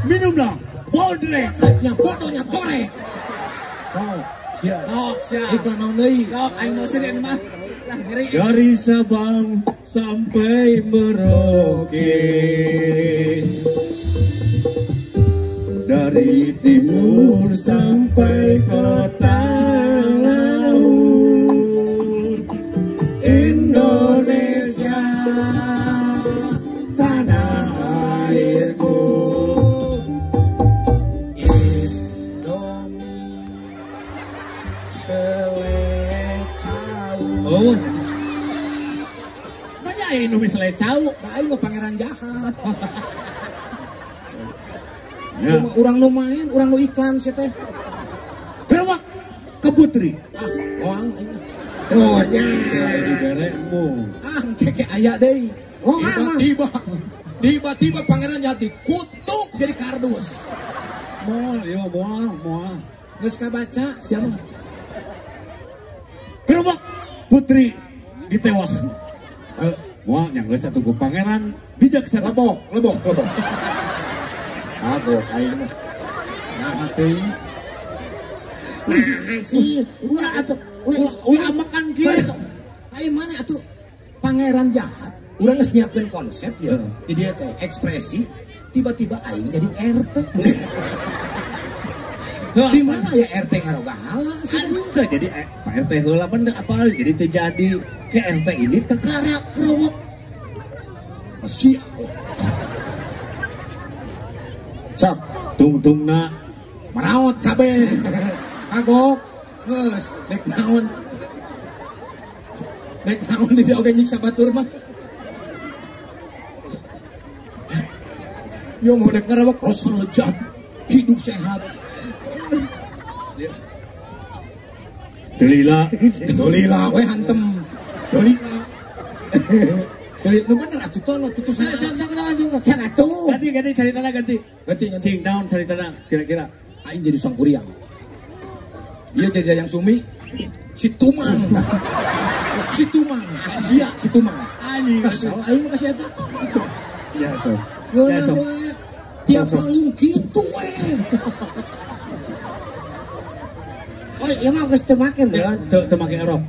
Minumlah Bodrek. Bodreknya bodohnya torek. Sok, siap. Sok, siap. Iklan naon deui? Sok, aing mau sieun mah. Lah ngeri. Dari Sabang sampai Merauke. Dari timur sampai kota laut. Indonesia tanah airku. Indomie selecau. Oh. Banyak Indomie selecau. Nah, aing mah pangeran jahat. Ya. Urang nu main, urang nu iklan sia teh. Kerewak ke putri. Ah, moal aing. Tuh nya. Diberemu. Ah, keke aya deui. Tiba-tiba tiba-tiba pangeran jahat dikutuk jadi kardus. Moal, yo moal, moal. Geus kabaca siapa? Kerewak putri ditewas. Moal yang geus atuh ku pangeran bijaksana. Lebok, lebok, lebok. Kagok aing mah. Nah teuing. Nah sih, ulah atuh ulah makan kieu. Aing mana atuh pangeran jahat. Urang geus nyiapkeun konsep ya. Jadi dia teh ekspresi tiba-tiba aing jadi RT. Di mana ya RT ngaroga hala sih? Teu jadi Pak RT heula bener apa jadi teu jadi ke RT ini kakara kerewak. Siap. Sok tungtungna maraot kabeh. Kagok geus dek naon. Dek naon di dieu oge nyiksa batur mah. Yo mau dek ngarewak rasa lejat, hidup sehat. Delila, delila we hantem. Delila. Delila nu bener atuh tono tuh sok sok sok sok atuh. Ganti ganti caritana ganti. Ganti ganti. Cing down caritana kira-kira. Aing jadi Sangkuriang. Iya jadi Dayang Sumi. Si Tumang. Si Tumang. Sia si Tumang. Anjing. Kesel aing mah ka si eta. Ya tuh. Ngeunah we. Tiap panggung kitu we. Oh, ieu mah geus teu make meureun. Teu make erok.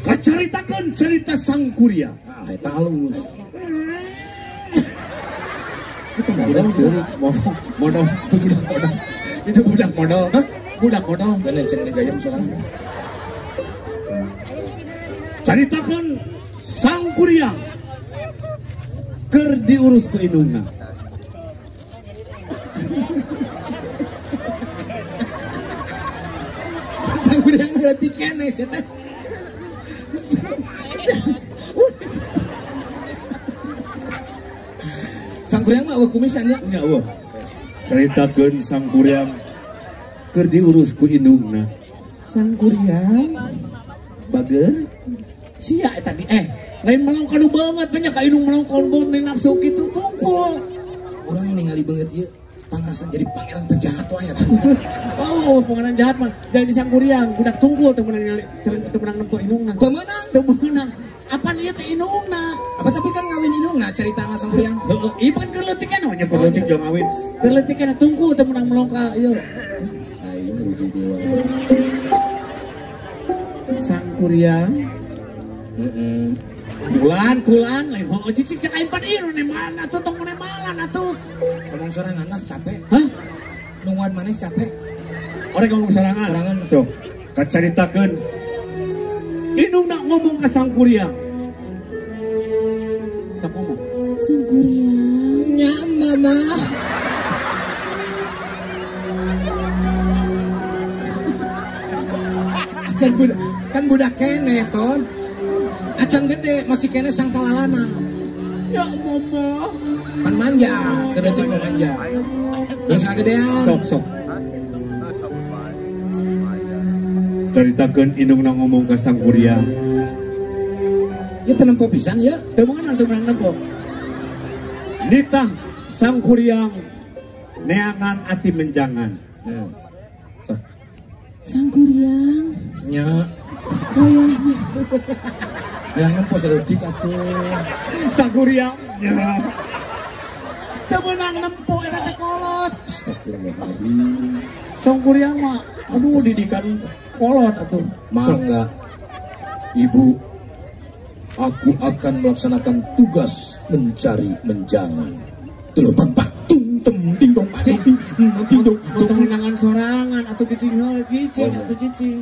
Kacaritakeun cerita Sangkuriang. Ah, eta halus. Itu modal ceurik, modal, budak modal. Itu budak modal. Hah? Budak modal. Geuna cenah digayem sorangan. Caritakeun Sangkuriang keur diurus ku indungna. Sangkuriang berarti keneh sia teh. Sangkuriang mah eueuh kumisan nya. Nya eueuh. Caritakeun Sangkuriang keur diurus ku indungna. Sangkuriang bager sia eta di lain melong kanu banget banyak ka indung melong kanu banget ning nafsu kitu tungkul. Urang ningali beungeut ieu pangrasa jadi pangeran penjahat wae eta. Oh, pangeran jahat mah jadi Sangkuriang budak tungkul teu meunang ningali teu meunang nempo indungna. Teu meunang. Teu meunang. Apaan ieu teh indungna? Apa tapi kan ngawin indungna caritana Sangkuriang. Heeh, ieu kan keur leutik kan nya keur leutik jeung ngawin. Keur leutik kan tungkul teu meunang melong ka ieu. Aing rugi dewa. Sangkuriang. Heeh. Kulan, kulan, lain heuh cicing cek aing pan ieu nu mana atuh tong malan atuh. Ngomong sorangan lah capek. Hah? Nungguan maneh capek. Orang ngomong sorangan. Sorangan. Sok, kacaritakeun. Indungna ngomong ka Sangkuriang. Sok ngomong. Sangkuriang. Nya mama. Kan budak kene ton. Acan gede masih kene sangkalalana. Ya mama. Pan manja, gede teh manja. Terus kagedean. Sok sok. Caritakeun indungna ngomong ka Sangkuriang. Ieu teu nempo pisan ya. Teu meunang, teu meunang nempo. Nitah Sangkuriang neangan ati menjangan. Sok. Sangkuriang. Nya. Goyahnya. Hayang nempo saeutik atuh. Sangkuriang. Nya. Teu meunang nempo eta teh kolot. Astagfirullahaladzim. Sangkuriang mah aduh didikan kolot atuh. Mangga Ibu, aku akan melaksanakan tugas mencari menjangan. Telepang pak tung tem ding dong pak ding ding dong. Menangan sorangan atau cicing heula cicing atau cicing.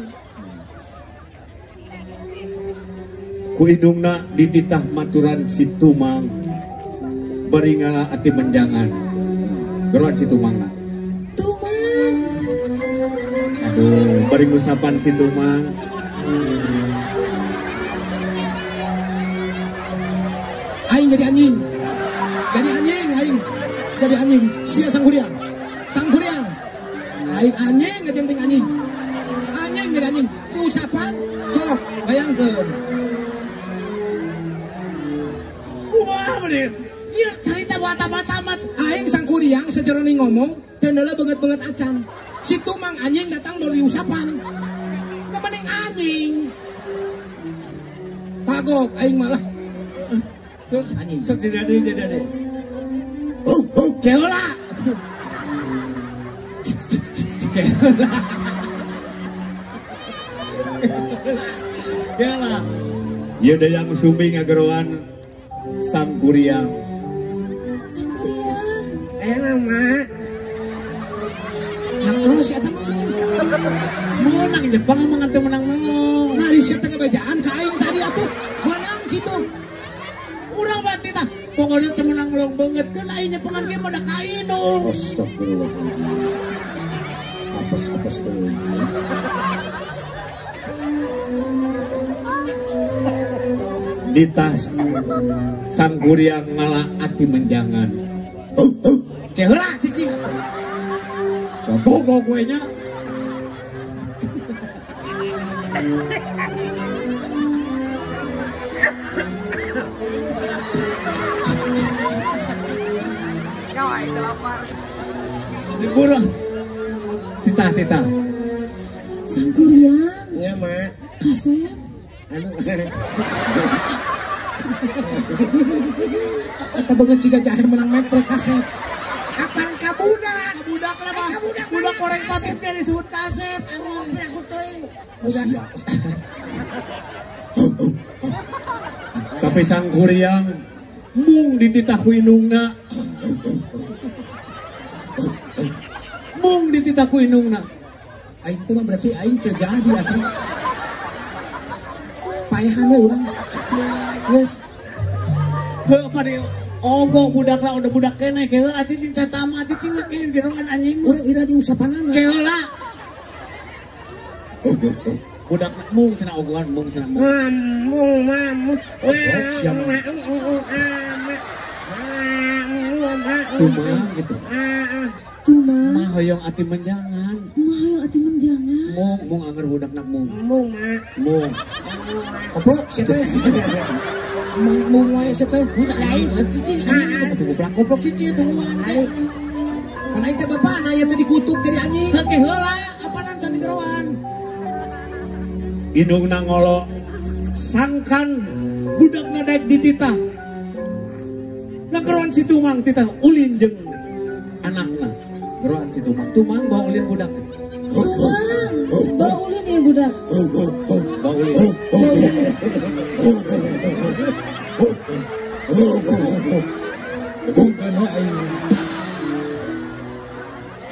Ku indungna dititah maturan si Tumang bari ngala ati menjangan. Geroan si Tumangna. Tumang. Aduh, bari ngusapan si Tumang. Aing jadi anjing. Jadi anjing. Jadi anjing, sia Sangkuriang. Sangkuriang. Aing anjing ngajenting anjing. Anjing jadi anjing. Diusapan sok bayangkeun. Kumaha meureun? Ieu carita mata-mata. Aing Sangkuriang sajerone ngomong teu neuleuh beungeut-beungeut acan. Si Tumang anjing datang dari usapan. Mending anjing. Kagok aing malah. Anjing. Sok jadi deui. Keola. Keola. Keola. Ieu dayang sumbing ngageroan Sangkuriang. Sangkuriang. Enak, Mak. Nah, kalau si eta mah menang Jepang emang atuh menang melong. Nah, di si eta ngebejaan ka aing tadi atuh menang gitu. Urang berarti tah pokoknya teu menang melong banget keun aing nyepengan ge mah da ka indung. Astagfirullahaladzim. Apes-apes teuing aing. Ditah Sangkuriang malah ati menjangan. Keheula cicing. Gogo gue nya. Diburang. Titah, titah. Sangkuriang. Ya, Mak. Kasep. Aduh. Eta banget jika jahe menang meprek kasep. Apan ka budak? Budak kenapa? Budak koreng patut dia disebut kasep. Oh, aku teuing. Budak. Tapi Sangkuriang mung dititah ku indungna. Mung dititah ku indungna. Aing teh mah berarti aing teu jadi atuh. Paehan we urang. Geus. Heuh apa deui? Ogo budak lah udah budak keneh keheula cicing catama cicing mah geroan anjing. Urang ira diusapanana. Keheula. Budak mung cenah ogohan mung cenah mung. Mung mung. Ogok sia mah. Tumang gitu. Tumang. Mah hoyong ati menjangan. Mah hoyong ati menjangan. Mung mung anger budakna mung. Mung mah. Mung. Goblok sia teh. Mung wae sia teh. Lain cicing anjing tunggu goblok cicing tungguan. Pan aing teh bapana ieu teh dikutuk dari anjing. Heuh heula apanan can digeroan. Indungna ngolo sangkan budakna daek dititah. Ngageroan si Tumang titah ulin jeung anakna. Geroan si Tumang. Tumang bawa ulin budak. Tumang bawa ulin ya budak. Bawa ulin. Bukan aing.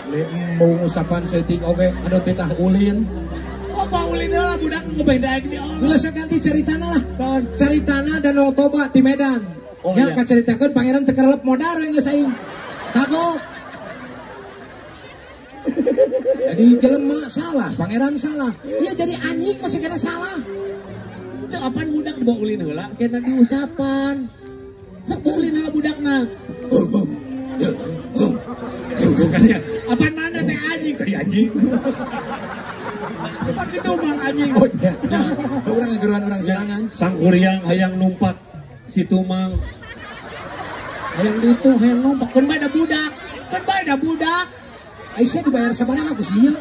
Lek mau ngusapan setik oge anu titah ulin. Oh, bawa ulin heula budak ngebedaek di Allah. Geus ganti caritana lah. Caritana Danau Toba di Medan. Oh, ya, iya. Kacaritakeun pangeran teu karelep modar geus aing. Kagok. Jadi jelema salah, pangeran salah. Iya jadi anjing masih kena salah. Cek apaan budak dibawa ulin heula kena diusapan. Sok bawa ulin heula budakna. Apaan mana teh anjing teh anjing. Apa situ mang anjing? Oh iya. Urang ngageroan urang sorangan. Sangkuriang hayang numpak si Tumang. Hayang ditu hayang numpak keun bae da budak. Keun bae da budak. Aisyah dibayar sabaraha ku sia?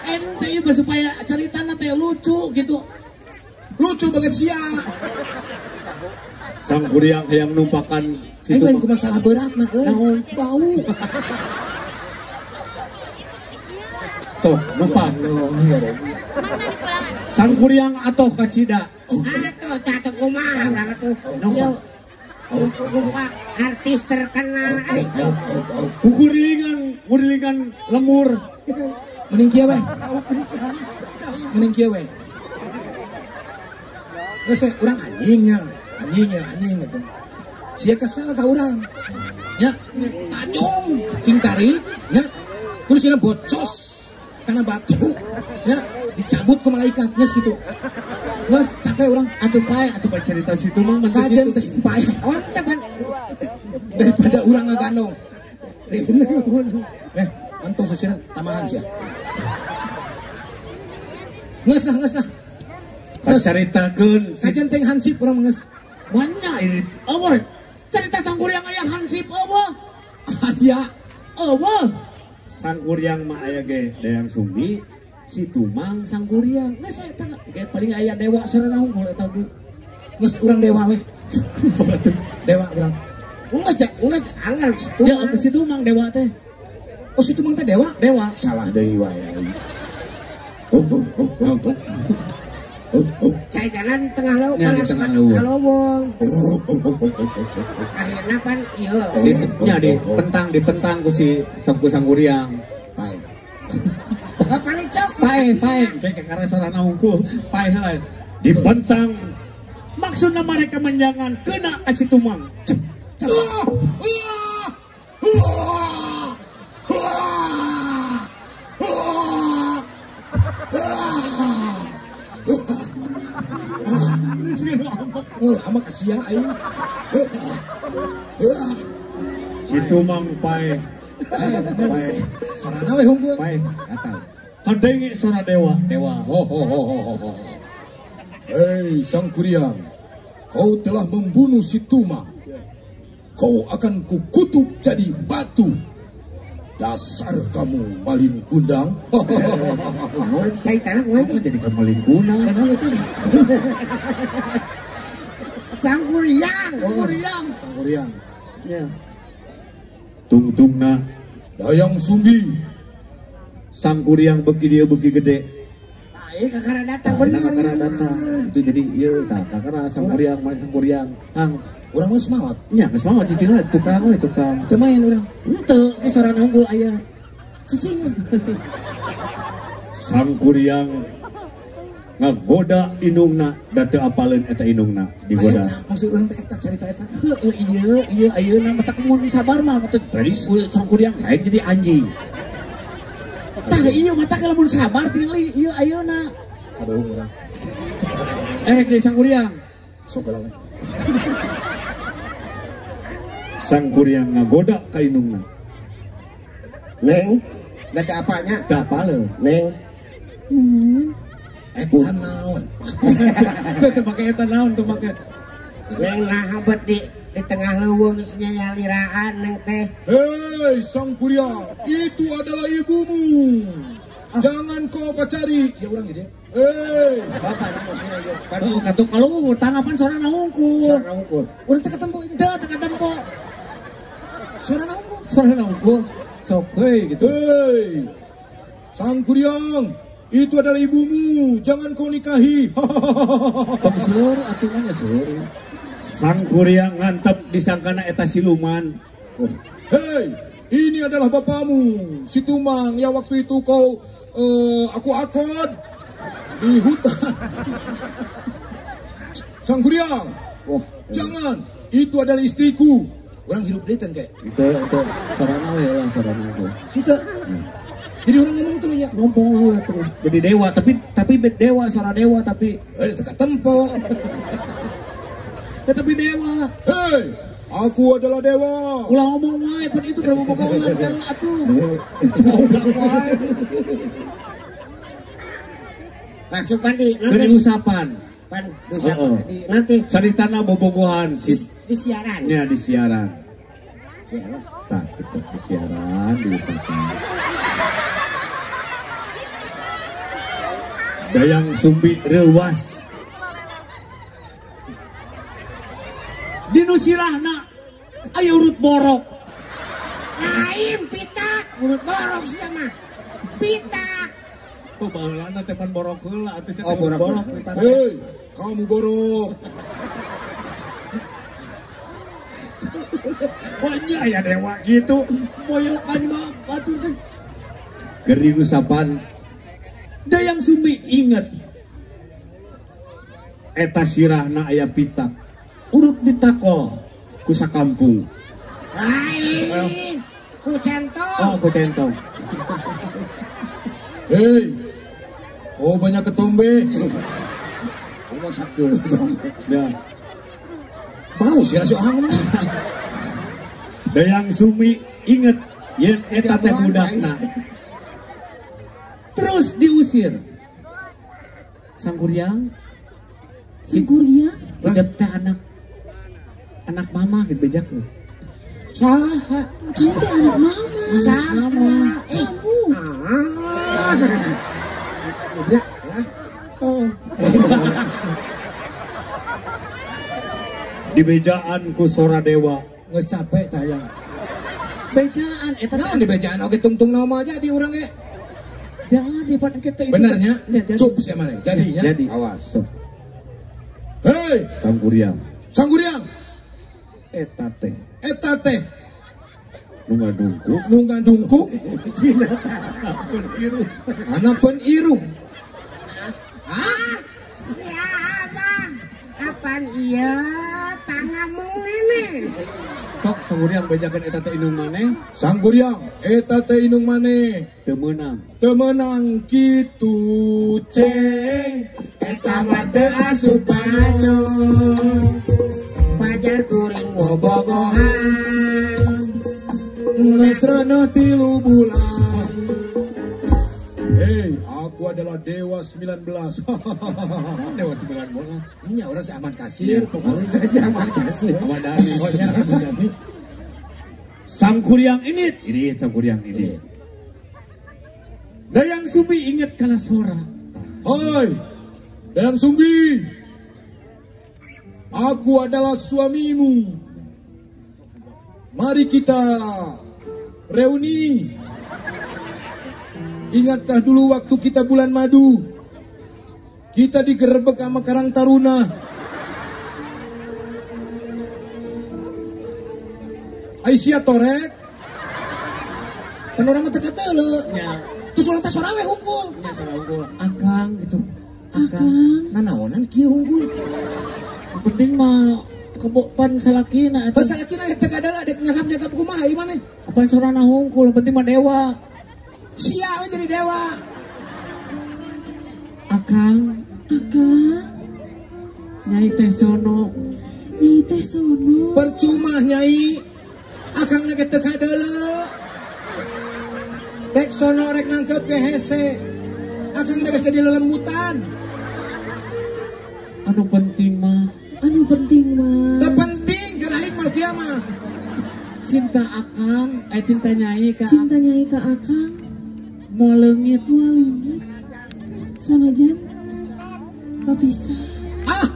Ente ieu mah supaya caritana teh lucu gitu. Lucu banget sia. Sangkuriang hayang numpakan si Aing lain Tumang. ku masalah berat mah euy. Bau. Sok numpak. Sangkuriang atau kacida. Atuh tatu kumaha urang atuh. Numpak. Lupa artis terkenal euy. Kukuringan, ngurilingan lemur. Mending kieu we. Mending kieu we. Geus we urang anjingnya, anjingnya, anjing gitu. Sia kesal ka urang. Ya, tajung cing tarik, ya. Terus sia bocos karena batu, ya, dicabut ke malaikat geus gitu. Geus capek urang. Atuh pae cerita si Tumang mah Kajen teh pae. On teh pan Daripada urang ngagandong. Antung sesiran tamahan sia. Geus lah, geus lah. Kacaritakeun kajian teng hansip urang geus. Banyak ini. Eueuh. Carita Sangkuriang aya hansip eueuh. Aya. Eueuh. Sangkuriang mah aya ge Dayang Sumbi, si Tumang Sangkuriang. Geus eta ge paling aya dewa sarana unggul eta ge. Geus urang dewa weh. Dewa urang. Geus geus anggar si Tumang. Ya si Tumang dewa teh. Oh si Tumang teh dewa? Dewa. Salah deui wae aing. Oh oh oh oh. Oh oh. Caitana di tengah laut ya, di tengah laut. Kalowong. Akhirna pan ieu. Nya dipentang dipentang ku si Sangkuriang. Pae. Paling cok. Pae pae kayak karena sorana hungkul. Pae heula. Dipentang. Maksudna mereka menjangan kena ka si Tumang. Ama kasihan aing. Si Tumang pae. Pae. Sorana we hungkul. Pae kata. Kadenge sora dewa, dewa. Ho ho ho ho ho. Hei Sangkuriang, kau telah membunuh si Tumang. Kau akan kukutuk jadi batu. Dasar kamu malin kundang. Saya tanah gue jadi malin kundang. Kenapa itu? Sangkuriang, Sangkuriang, Sangkuriang. Ya. Tungtungna Dayang Sumbi. Sangkuriang beki dia beki gede. Nah, iya kakara datang benar. Kakara datang. Itu jadi iya tah kakara Sangkuriang main Sangkuriang. Hang urang geus maot. Nya geus maot cicing lah tukang we tukang. Teu main urang. Henteu, sorana unggul aya. Cicing. Sangkuriang ngagoda indungna da teu apaleun eta indungna digoda. Maksud urang teh eta carita eta. Heueuh ieu ieu ayeuna mah tak mun sabar mah kata tadi Sangkuriang kayak jadi anjing. Tah ieu mah tak lamun sabar tingali ieu ayeuna. Kadohung urang. Jadi Sangkuriang. Sok heula we. Sangkuriang ngagoda ka indungna. Neng, da teu apalnya? Teu apaleun. Neng. Eta naon? Teu make eta naon teu make. Neng naha bet di tengah leuweung geus nyaliraan neng teh. Hei Sangkuriang, itu adalah ibumu. Jangan kau pacari. Ya urang ge dia. Hei, bapak maksudna ieu. Oh, katuh kaluhur tanggapan sorana hungkul. Sorana hungkul. Urang teh katempo ini. Teu teu katempo. Sorana hungkul. Sorana hungkul. Sok heuy gitu. Hei. Sangkuriang, itu adalah ibumu, jangan kau nikahi. Tong seur atuh mah seur. Sangkuriang ngantep disangkana eta siluman. Hei, ini adalah bapamu, si Tumang yang waktu itu kau aku akod di hutan. Sangkuriang, oh, jangan, itu adalah istriku. Orang hidup deui teh kayak. Itu sarana we lah sarana we. Itu. Jadi orang ngomong terus ya. Ngomong terus. Jadi dewa tapi dewa suara dewa tapi teka tempo. Ya, tapi dewa. Hei, aku adalah dewa. Ulah ngomong wae pun itu kalau ngomong ulah atuh. Ulah wae. Langsung pandi dari usapan. Pan usapan di nanti. Saritana bobogohan di siaran. Ya di siaran. Ya lah. Tah gitu di siaran di usapan. Dayang Sumbi reuwas. Dinu sirahna aya urut borok. Lain pitak, urut borok sia mah. Pitak. Oh baheulana teh pan borok heula atuh sia Oh, borok. borok. Hei, kamu borok. Banyak ya dewa gitu. Boyokan mah batur teh. Keur usapan Dayang Sumbi inget eta sirahna aya pitak. Urut ditakol ku sakampung. Lain ku centong. Oh, ku centong. Hei, kau banyak ketombe. Ulah sakit ketombe. Ya. Bau sih si orang mah. Dayang Sumi inget Yen eta teh budakna. Terus diusir. Sangkuriang. Sangkuriang. Hidup teh anak mama gitu bejaknya. Saha? Kamu teh anak mama. Saha? Kamu. Ya, ya. Oh. Dibejaan ku sora dewa. Geus capek tah yang. Bejaan eta naon dibejaan oge tungtung nama jadi urang ge. Jadi pan kita itu. Benernya? Cup sia maneh. Jadinya. Jadi. Awas. Hei, Sangkuriang. Sangkuriang. Eta teh. Eta teh. Nu ngadungkuk. Nu ngadungkuk. Anapeun irung. Ah, siapa? Kapan iya tangamu ini? Sok Sangkuriang bejakeun eta teh indung maneh. Sangkuriang eta teh indung maneh. Teu meunang. Teu meunang kitu ceng. Eta mah teu asup banyo. Pajar kuring bobogohan. Geus reuneuh 3 bulan. Hei, aku adalah Dewa 19. Dewa 19. Iya, orang si Ahmad Kasir, pokoknya si Ahmad Kasir. Ahmad Dhani. Pokoknya Ahmad Dhani. Sangkuriang ini Sangkuriang ini. Dayang Sumbi ingat kala sora. Hoi, Dayang Sumbi. Aku adalah suamimu. Mari kita reuni. Ingatkah dulu waktu kita bulan madu? Kita digerebek sama Karang Taruna. Aisyah torek. Pan urang mah teu katele. Nya. Terus urang teh sora we hungkul. Nya sora hungkul. Akang gitu. Akang. Nanaonan kieu hungkul. Penting mah kebopan salakina eta. Salakina teu kadala dek ngagap-ngagap kumaha ieu maneh. Apaan sorana hungkul, penting mah dewa. Sia jadi dewa. Akang, akang. Nyai teh sono. Nyai teh sono. Percuma nyai. Akang ge teu kadeuleu. Rek sono rek nangkep ge hese. Akang teh geus jadi lelembutan. Anu penting mah. Anu penting mah. Teu penting keur aing mah kieu mah. Cinta akang, cinta nyai ka. Cinta nyai ka akang. Moal leungit, moal leungit. Sanajan papisah. Ah.